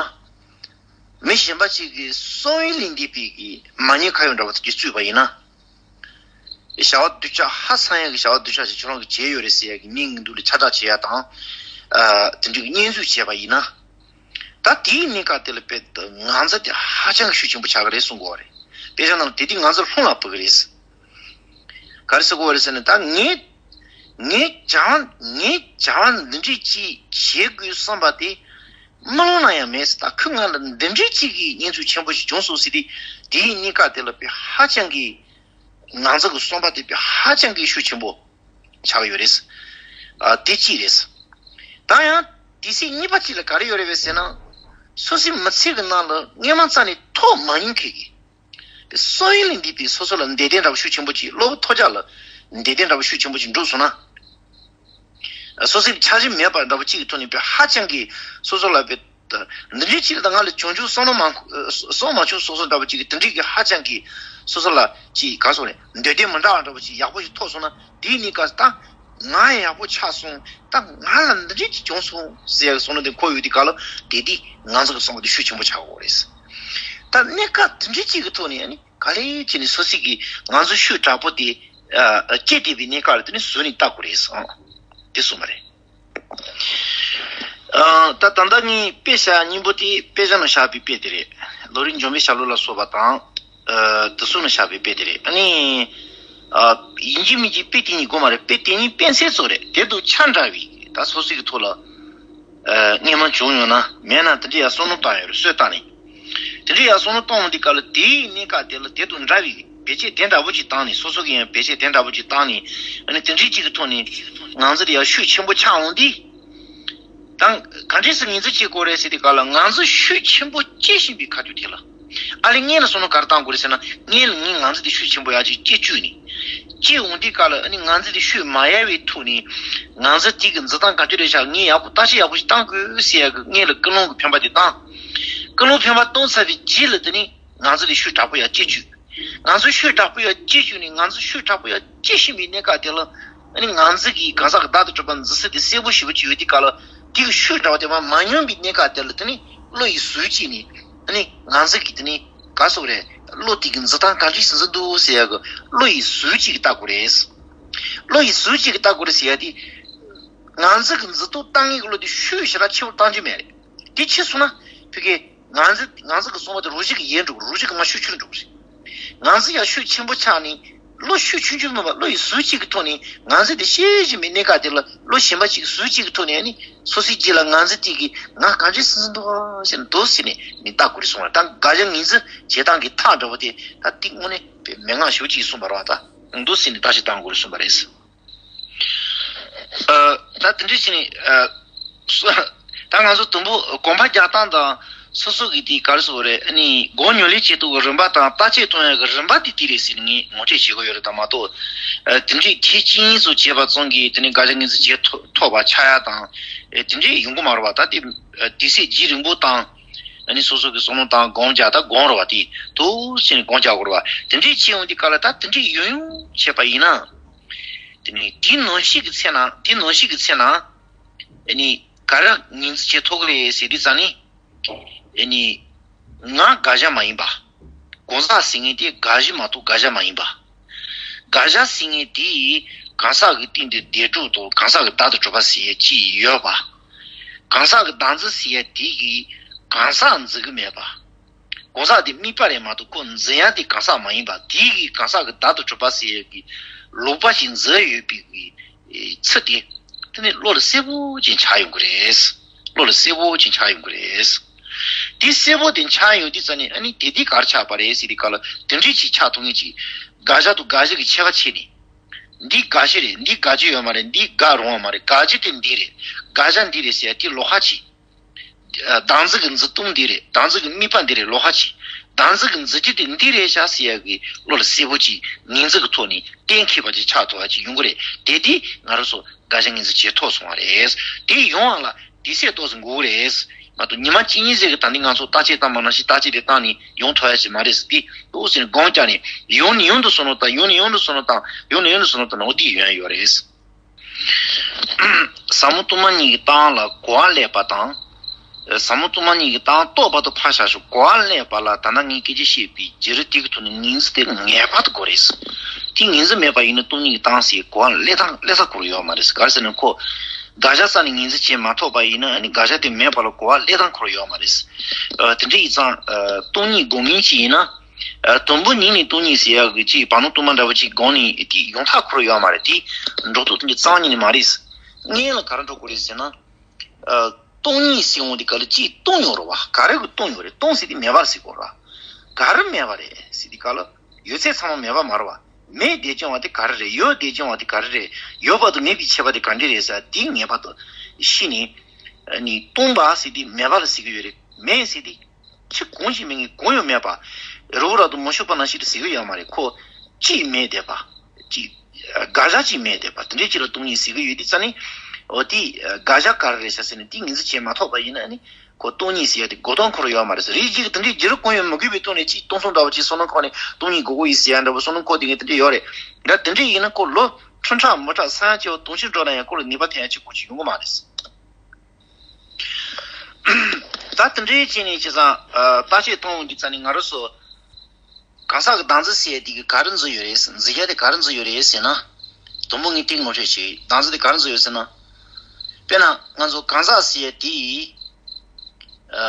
མི་གཞན་པ་ཅིག་གིས་གསང་བའི་ལས་འདས་པའི་གི་མ་ཉེས་ཁ་གཡོགས་འདྲ་པོ་དེ་གིས་བཙུགས་པ་ཡིན་ན། བྱ་བ་སྡུག་ཅག་ཧ་སང་ཡ་གི་བྱ་བ་སྡུག་ཅག་ཅིག་ཁྱོད་རང་གིས་བྱས་ཡོད་རེད་ཟེར་ཡ་གི་མིང་གི་མདུན་ལ་ཁྱབ་བསྒྲགས་བྱེད་ཡ་དང་། ཨ་དེ་འདྲའི་གཉེན་འཛུགས་བྱས་པ་ཡིན་ན། ད་དེའི་གནས་སྐབས་དེ་ལ་དཔེ་ང་ཚོ་དེ་ཧ་ཅང་གི་ཤུགས་ཆེན་པོ་ཆགས་ཀྱི་རེད་གསུང་གི་ཡོད་རེད། དཔེ་ཆ་ནང་ལ་དེ་དུས་ང་ཚོ་ལྷུང་ལ་བུད་ཀྱི་རེད། ག་རེ་ཟེར་གྱི་ཡོད་རེད་ཟེར་ན། ད་ངས་ངས་བྱ་བ་ངས་བྱ་བ་འདི་འདྲའི་ཅིག་བྱེད་དགོས་བསམ་པ་དེ་མི་ལོ་ན་ཡང་མེད་ཟེར། ད་ཁོས་ང་ལ་འདི་འདྲའི་ཅིག་གི་གཉེན་འཛུགས་ཆེན་པོ་ཞིག་བྱུང་སོང་ཟེར་དུས། དེའི་གནས་སྐབས་དེ་ལ་དཔེ་ཧ་ཅང་གི་ང་ཚོ་གི་བསམ་པ་དེ་དཔེ་ཧ་ཅང་གི་ཤུགས་ཆེན་པོ་ཆགས་ཡོད་རེད། ཨ་དེ་གཅིག་རེད། ད་ཡང་དེ་སྲིད་གཉིས་པ་གཅིག་ལ་ག་རེ་ཡོད་རེད་པས་ཟེར་ན། སོ་སོའི་མི་ཚེ་གི་ནང་ལ་སྔོན་མ་རྩ་ནས་ཐོག་མ་མྱོང་མཁན་གྱི། དེ་སོ་ཡིན་ལས་འདས་པའི་སོ་སོ་ལ་འདོད་དོན་འདྲ་པོ་ཤུགས་ཆེན་པོ་ཅིག་སློབ་གྲྭ་ཐོར་རྒྱག་ལ་འདོད་དོན་འདྲ་པོ་ཤུགས་ཆེན་པོ་ཅིག་འགྲུབ་སོང་ན། སོ་སོའི་འཆར་གཞི་མེད་པ་འདྲ་པོ་གཅིག་གི་ཐོག་ནས་དཔེ་ཧ་ཅང་གི་སོ་སོ་ལ་དཔེ་འདི་འདྲའི་ཅིག་ལ་ད་ང་ལ་བྱུང་ཆོག་བསམ་བློ་མ་བསམ་མ་བྱུང་སོ་སོ་འདྲ་པོ་ཅིག་གི་དེ་འདྲའི་གི་ཧ་ཅང་གི་སོ་སོ་ལ་ཅིག་ག་སོང་རེད། འདོད་དོན་མི་འདྲ་བ་འདྲ་པོ་ཅིག་ཡག་པོ་ཞིག་ཐོབ་སོང་ན། དེའི་གནས་སྐབས་ད་ང་ཡག་པོ་ཆགས་སོང་། ད་ང་ལ་འདི་འདྲའི་ཅིག་བྱུང་སོང་ཟེར་ཡག་བསམ་བློ་དེ་འཁོར་ཡོད་དུས་སྐབས་ལ། དེ་དུས་ང་ཚོ་གི་བསམ་བློ་དེ་ཤུགས་ཆེན་པོ་ཆགས་ཡོད་རེད། ད་གནས་སྐབས་དེ་འདྲའི་ཅིག་གི་ཐོག་ནས་ཨ་ནི་ག་ལེ་བྱས་ནས་སོ་སོ་གི་ང་ཚོ་ཤུགས་དྲག་པོ་དེ་ཨ་སྐྱེས་བསྡད་པའི་གནས་སྐབས་ལ་དེ་ནི་གཟོད་ནས་ལྟ་དགོས་རེད་ཟེར། དེ་གསུངས་པ་རེད། ཨ་ད་ད་ལྟ་ངས་དཔེ་བཞག་སྙིང་པོ་དེ་དཔེ་ཆ་ནང་བཞག་པའི་དཔེ་དེ་རེད། ལོ་རིམ་འཇོམས་པའི་ཞབས་ལུགས་ལ་སོགས་པ་དང་། ཨ་དེ་ཚོ་ནང་བཞག་པའི་དཔེ་དེ་རེད། ཨ་ནི་ཨ་ཡིན་གཅིག་མིན་གཅིག་དཔེ་དེ་གཉིས་དགོས་མ་རེད། དཔེ་དེ་གཉིས་དཔེ་མཚོན་ཙམ་རེད། དེ་དང་ཆ་འདྲ་བའི་ད་སོ་སོ་གི་ཐོག་ལ་ཨ་སྔོན་མ་བྱུང་ཡོད་ན་མེད་ན། དེ་འདྲ་ཡར་བསམ་བློ་བཏང་ཡོད་རེད། སོས་བཏང་ནས། དེ་འདྲ་ཡར་བསམ་བློ་གཏོང་འོང་དུས་སྐབས་ལ་དེའི་གནས་སྐབས་དེ་ལ་དེ་དང་འདྲ་བའི་བེད་སྤྱོད་དེ་འདྲ་པོ་ཅིག་བཏང་ནས། སོ་སོ་གི་ཡང་བེད་སྤྱོད་དེ་འདྲ་པོ་ཅིག་བཏང་ནས། ཨ་ནི་དེ་འདྲའི་ཅིག་གི་ཐོག་ནས་ང་ཚོ་དེ་ཡང་ཤུགས་ཆེན་པོ་ཆགས་འོང་དུས། ད་ག་འདྲས་སེ་ངོས་འཛིན་བྱེད་དགོས་རེད་ཟེར་དུས་སྐབས་ལ། ང་ཚོ་ཤུགས་ཆེན་པོ་སྐྱེ་བཞིན་པའི་ཁ་ཐུག་དེ་ལ། ཨ་ལས་སྔོན་ལ་བསམ་བློ་ག་རེ་བཏང་དགོས་རེད་ཟེར་ན། སྔོན་ལ་ངས་ང་ཚོ་དེ་ཤུགས་ཆེན་པོ་ཡར་ཅིག་སྐྱེ་བཅུག་ནས། སྐྱེ་འོང་དུས་སྐབས་ལ་ཨ་ནི་ང་ཚོ་དེ་ཤུགས་མ་ཡལ་བའི་ཐོག་ནས། ང་ཚོ་དེ་གི་འཛིན་སྟངས་ག་འདྲ་རེད་ཤག་ངས་ཡག་པོ་བརྟག་དཔྱད་ཡག་པོ་ཞིག་བཏང་དགོས་ཟེར་ཡག་གི་སྔོན་ལ་ཀུན་སློང་གི་འཕེན་པ་དེ་བཏང་། ཀུན་སློང་འཕེན་པ་བཏང་ཚར་བའི་རྗེས་ལ་དེ་ནི་ང་ཚོ་དེ་ཤུགས་དྲག་པོ་ཡར་སྐྱེ་བཅུག་ང་ཚོ་ཤུགས་དྲག་པོ་ཡར་སྐྱེ་བཅུག་ནས། ང་ཚོ་ཤུགས་དྲག་པོ་ཡར་སྐྱེ་བཞིན་པའི་གནས་སྐབས་དེ་ལ། ཨ་ནི་ང་ཚོ་གི་གང་ཟག་གི་བདག་ཏུ་གྲུབ་པ་འཛིན་ས་དེ་གསལ་པོ་ཞེ་པོ་ཅིག་ཡོད་དུས་སྐབས་ལ། དེ་གི་ཤུགས་དྲག་པོ་དེ་མར་མ་མྱོང་བའི་གནས་སྐབས་དེ་ལ། དེ་ནི་བློ་ཡི་ཟུར་གཅིག་ནས། ཨ་ནི་ང་ཚོ་གི་དེ་ནི་ག་སོག་རེད། བློ་དེ་གི་འཛིན་སྟངས་ག་འདྲ་ཞིག་འཛིན་འདུག་ཟེར་ཡག་གི་བློ་ཡི་ཟུར་གཅིག་གི་ལྟ་དགོས་རེད། བློ་ཡི་ཟུར་གཅིག་གི་ལྟ་དགོས་རེད་ཟེར་ཡག་དེ། ང་ཚོ་གི་འཛིན་སྟངས་བཏང་མཁན་གི་བློ་དེ་ཤུགས་ཞེ་དྲག་ཆེ་བོ་བཏང་རྒྱུ་མེད་རེད། དེ་ཆེ་སོང་ན་ཕ་གི་ང་ཚོ་ང་ཚོ་གི་བསམ་པ་དེ་རོ་གཅིག་གི་ཡལ་འགྲོ་གི། རོ་གཅིག་གི་མར་ཤུགས་ཆུང་འགྲོ་གི་རེད། ང་ཚོ་ཡང་ཤུགས་ཆེན་པོ་ཆགས་ནས། བློ་ཤུགས་ཆུང་ཆུང་མིན་པར་བློ་ཡི་ཟུར་གཅིག་གི་ཐོག་ནས། ང་ཚོ་དེ་ཤེས་བཞིན་པའི་གནས་སྐབས་དེ་ལ། བློ་གཞན་པ་ཅིག་གི་ཟུར་གཅིག་གི་ཐོག་ནས། ཨ་ནི་སོ་སོའི་རྗེས་ལ་ང་ཚོ་དེ་གི་ང་ག་འདྲས་སེ་འཛིན་འདུག་ཨ་ཟེར་ནས་འདུག་ཟེར་ནས་ནི་ལྟ་དགོས་རེད་གསུངས་པ་རེད། ད་དགག་བྱ་ངོས་འཛིན་བྱེད་སྟངས་ཀྱི་ཐག་འདྲ་བོ་དེ། ད་དེ་དངོས་གནས་མན་ངག་ཞེ་པོ་ཅིག་གསུངས་པ་རེད་པ། ད་འདུག་ཟེར་ནས་བརྟག་དཔྱད་བཏང་དགོས་རེད་གསུངས་པ་རེད། ཨ་ད་དེ་འདྲ་བྱས་ནས། ཨ་སོ་ད་ང་ཚོ་དུམ་བུ་གོམ་པ་རྒྱག་སྟངས་དང་། སོ་སོ་གི་དེ་ག་རེ་ཟེར་དགོས་རེད། ཨ་ནི་སྒོམ་ཉམས་ལེན་བྱེད་ཐུབ་ཀྱི་རིམ་པ་དང་། བརྟག་དཔྱད་གཏོང་ཡག་གི་རིམ་པ་དེ་དེ་རེད་ཟེར་ནས་ངས་ངོ་སྤྲོད་བྱེད་ཀྱི་ཡོད་རེད། ད་མ་གཏོགས་ཨ་དེ་འདྲའི་ཐེངས་གཅིག་གཉིས་ཙམ་བྱས་པ་ཙམ་གྱིས་དེ་ནས་དགག་བྱ་ངོས་འཛིན་བྱེད་ཐུབ་ཐུབ་པ་ཆགས་ཡག་དང་། ཨ་དེ་འདྲའི་ཡོང་གི་མ་རེད་པ། ད་དེ་ཨ་དུས་ཚོད་རྒྱུན་རིང་པོ་དང་། ཨ་ནི་སོ་སོ་གི་བསམ་བློ་དང་སྒོམ་རྒྱག་ད་སྒོམ་རེད་པ། དེ་འདུག་ཟེར་ནས་སྒོམ་རྒྱག་དགོས་རེད་པ། དེ་འདྲའི་བྱེད་ཡོང་དུས་སྐབས་ལ། ད་དེ་འདྲའི་ཡོང་ཡོང་བྱས་པ་ཡིན་ན། དེ་ནས་དེ་ནང་བཞིན་གྱི་ཚེ་ན། དེ་ནང་བཞིན་གྱི་ཚེ་ན། ཨ་ནི་ག་རེ་ངོས་འཛིན་བྱེད་ཐུབ་ཀྱི་རེད་ཟེར་དུས་ཙང་ནི། ཨ་ནི་ང་དགག་བྱ་མ་ཡིན་པ། གང་ཟག་ཟེར་མཁན་དེ་དགག་གཞི་མ་གཏོགས་དགག་བྱ་མ་ཡིན་པ། དགག་བྱ་ཟེར་མཁན་དེ་གང་ཟག་གི་སྟེང་དུ་བདེན་གྲུབ་དང་། གང་ཟག་གི་བདག་ཏུ་གྲུབ་པ་ཟེར་ཡག་ཅིག་ཡོད་པ། གང་ཟག་གི་བདག་འཛིན་ཟེར་ཡག་དེ་གིས་གང་ཟག་འཛིན་གྱི་མེད་པ། གང་ཟག་དེ་དམིགས་པ་རེད་མ་གཏོགས་ཁོ་འཛིན་ཡག་དེ་གང་ཟག་མ་ཡིན་པ། དེ་གིས་གང་ཟག་གི་བདག་ཏུ་གྲུབ་པ་ཟེར་ཡག་གི་ལོག་པ་ཞིག་འཛིན་ཡོད་པའི་གི་ཚུལ་དེ། དེ་ནི་བློ་ལ་གསལ་པོ་ཅིག་འཆར་ཡོང་གི་རེད། བློ་ལ་གསལ་པོ་ཅིག་འཆར་ཡོང་གི་རེད། དེ་གསལ་པོ་དེ་འཆར་ཡོང་དུས་ཙང་ནས། ཨ་ནི་དེ་དེ་ག་རེ་ཆགས་པ་རེད་ཟེར་དུས་སྐབས་ལ། དེ་འདྲ་ཅིག་ཆགས་ཐུབ་མཁན་ཅིག་དགག་བྱ་དང་དགག་གཞི་གི་ཁྱད་པར་ཕྱེ་ནས། འདི་དགག་གཞི་རེད། འདི་དགག་རྒྱུ་ཡོད་མ་རེད། འདི་དགག་རུང་བ་མ་རེད། དགག་རྒྱུ་དེ་འདི་རེད། དགག་བྱ་འདི་རེད་ཟེར་ཡག་དེ་ལོགས་ཀ་ཅིག་བདག་འཛིན་གྱི་འཛིན་སྟངས་འདི་རེད། བདག་འཛིན་གྱི་དམིགས་པ་འདི་རེད། ལོགས་ཀ་ཅིག་བདག་འཛིན་གྱི་འཛིན་རྒྱུ་དེ་འདི་རེད་ཤག་ཟེར་ཡག་གི་བློ་ལ་གསལ་པོ་ཅིག་ངོས་འཛིན་གྱི་ཐོག་ནས་གཏན་འཁེལ་བ་ཅིག་ཆགས་ཐུབ་པ་ཅིག་ཡོང་གི་རེད། དེ་དེ་ང་རང་ཚོ་དགག་བྱ་ངོས་འཛིན་བྱེད་ཐུབ་སོང་བ་རེད། དེ་ཡོང་བ་ལ་དུས་ཚོད་ཏོག་ཙམ་འགོར་གི་རེད། མ་གཏོགས་ཉི་མ་གཅིག་གཉིས་ཟེར་གི་ད་ནི་ང་ཚོ་བརྟག་དཔྱད་བཏང་མ་ནང་བཞིན་བརྟག་དཔྱད་དེ་བཏང་ནས་ཡོང་ཐུབ་ཡག་ཅིག་མ་རེད་ཟེར། དེ་ཏོག་ཙམ་སྒོམ་རྒྱག་ནས། ཡང་ནས་ཡང་དུ་བསམ་བློ་བཏང་། ཡང་ནས་ཡང་དུ་བསམ་བློ་བཏང་། ཡང་ནས་ཡང་དུ་བསམ་བློ་བཏང་ན། འོ་དེ་ཡོང་ཡག་ཡོད་རེད། ཟབ་མོ་སྟོང་པ་ཉིད་ཀྱི་གཏན་ལ་གོ་བ་ལེན་པ་དང་། ཟབ་མོ་སྟོང་པ་ཉིད་ཀྱི་གཏན་རྟོགས་པ་དང་ཕར་བཞག་ཞུ། གོ་བ་ལེན་པ་ལ་ད་ལྟ་ངས་སྐད་ཆ་བཤད་པའི་བརྗེ་རེས་དེ་གི་ཐོག་ནས་ངོས་འཛིན་དེ་ངེས་པར་དུ་དགོས་རེད། དེ་ངོས་འཛིན་མེད་པ་ཡིན་ན་སྟོང་ཉིད་ཀྱི་གཏན་ཟེར་གོ་བ་ལེན་སྟངས་ལེན་ས་ཁུར་ཡོད་མ་རེད། ག་རེ་ཟེར་ན་ཁོ། དགག་བྱ་རྩ་ནས་ངོས་འཛིན་བྱེད་མ་ཐུབ་པ་ཡིན་ན་ཨ་ནི་དགག་བྱ་དེ་མེད་པ་ལ་གོ་བ་སླེབས་སྟངས་ཁོ་རང་ཡོད་མ་རེད། ཨ་དེ་འདྲ་ཡིན་ཙང་ཨ་སྟོང་ཉིད་དགོས་ངེས་ཅིག་ཡིན་ན། ཨ་དུམ་བུ་གཉིས་ནས་སྟོང་ཉིད་ཟེར་ཡག་གི་ཅིག་བར་སྣང་སྟོང་པ་འདྲ་བོ་ཅིག་སྒང་ནས་དེ་ཡོང་ཐབས་ཁོ་རང་ཡོད་མ་རེད། དེ་འགྲོ་ལྡོག་དེ་འདྲ་རྩ་བ་ཉིད་ནས་མ་རེད། སྔོན་ལ་ག་རེ་འགྲོ་དགོས་རེད་ཟེར་ན། ཨ་སྟོང་ཉིད་ཟེར་འོང་དེ་ག་ལ་ཅིག་སྟོང་ཡོད་རེད་བ། ག་རེ་གི་སྟོང་ཡོད་རེད། སྟོང་ཟེར་དེ་མེད་པ་ཟེར་དགོས་རེད་བ། ག་རེ་མེད་པ་རེད་ཟེར་དེ་ག་ལ་ཡོད་ཚད་ཚང་མ་མེད་པ་མ་རེད་བ། མེད་དེ་བྱུང་བ་དེ་ག་རེ་རེད། ཡོད་དེ་བྱུང་བ་དེ་ག་རེ་རེད། ཡོད་པ་དང་མེད་པའི་ཁྱད་པར་དེ་ག་འདྲ་རེད་ཟེར་དེ་ངེས་པར་དུ་ཤེས་ནས་ནི་སྟོང་པ་ཟེར་དེ་མེད་པ་ལ་ཟེར་གི་ཡོད་རེད། མེད་ཟེར་དེ་ཕྱི་གང་ཞིག་མེད་ངེས་གང་ཡང་མེད་པ། རི་བོ་རབ་ཏུ་མ་ཞུགས་པ་ནང་བཞིན་དུ་ཟེར་གི་ཡོད་མ་རེད། ཁོ་གཅིག་མེད་བསྡད་པ། གཅིག་དགག་བྱ་གཅིག་མེད་བསྡད་པ་དེ་འདྲའི་ཅིག་ལ་སྟོང་ཉིད་ཟེར་གི་ཡོད་དེ་རྩ་ནས། འོ་དེ་དགག་བྱ་ག་རེ་རེད་ཤག་ཟེར་ནས་དེ་ངོས་འཛིན་བྱེད་མ་ཐུབ་པ་ཡིན་ན་ནི་ཁོ་སྟོང་ཉིད་ཟེར་ཡ་དེ་གོ་སྟངས་ཁོ་རང་ཡོད་མ་རེད་ཟེར། རིགས་གཅིག་གི་དེ་འདྲའི་རྒྱུ་རུ་ཀུན་ཡོད་མི་དགོས་པའི་སྟོང་ནས་གཅིག་སྟོང་གསུམ་འདྲ་བོ་ཅིག་བསམ་བློ་འཁོར་ནས་སྟོང་ཉིད་དགོས་དགོས་ཡིན་ཟེར་ཡ་འདྲ་བོ་བསམ་བློ་འཁོར་བསྡད་མཁན་དེ་འདྲ་ཡོད་རེད། ད་དེ་འདྲ་ཡིན་ན་ཁོ་ལོ་ཁྲི་ཕྲག་མི་ཁྲག་ས་ཡ་གཅིག་པོ་དུང་ཕྱུར་འགྲོ་ན་ཡང་ཁོ་ལ་ནུས་པ་ཐོན་ཡ་གཅིག་པོ་ཅིག་ཡོང་གི་མ་རེད། ད་དེ་འདྲའི་ཆ་ནས་བྱས་ཙང་ཨ་བརྟག་དཔྱད་གཏོང་འོང་དུས་ཙ་ནས་ང་རང་ཚོ་གང་ཟག་གི་བདག་འཛིན་ཟེར་ཡ་དེ་གི་ག་རེ་འཛུལ་ཡོད་རེད། འཛིན་རྒྱུ་དེ་ག་རེ་འཛུལ་ཡོད་རེད་ཟེར་ན། དུམ་བུ་ངས་ཏིག་ངོ་སྤྲོད་བྱེད། བདག་འཛིན་དེ་ག་རེ་འཛུལ་ཡོད་ཟེར་ན། དཔེར་ན་ང་ཚོ་གང་ཟག་ཟེར་ཡ་དེ་ཨ་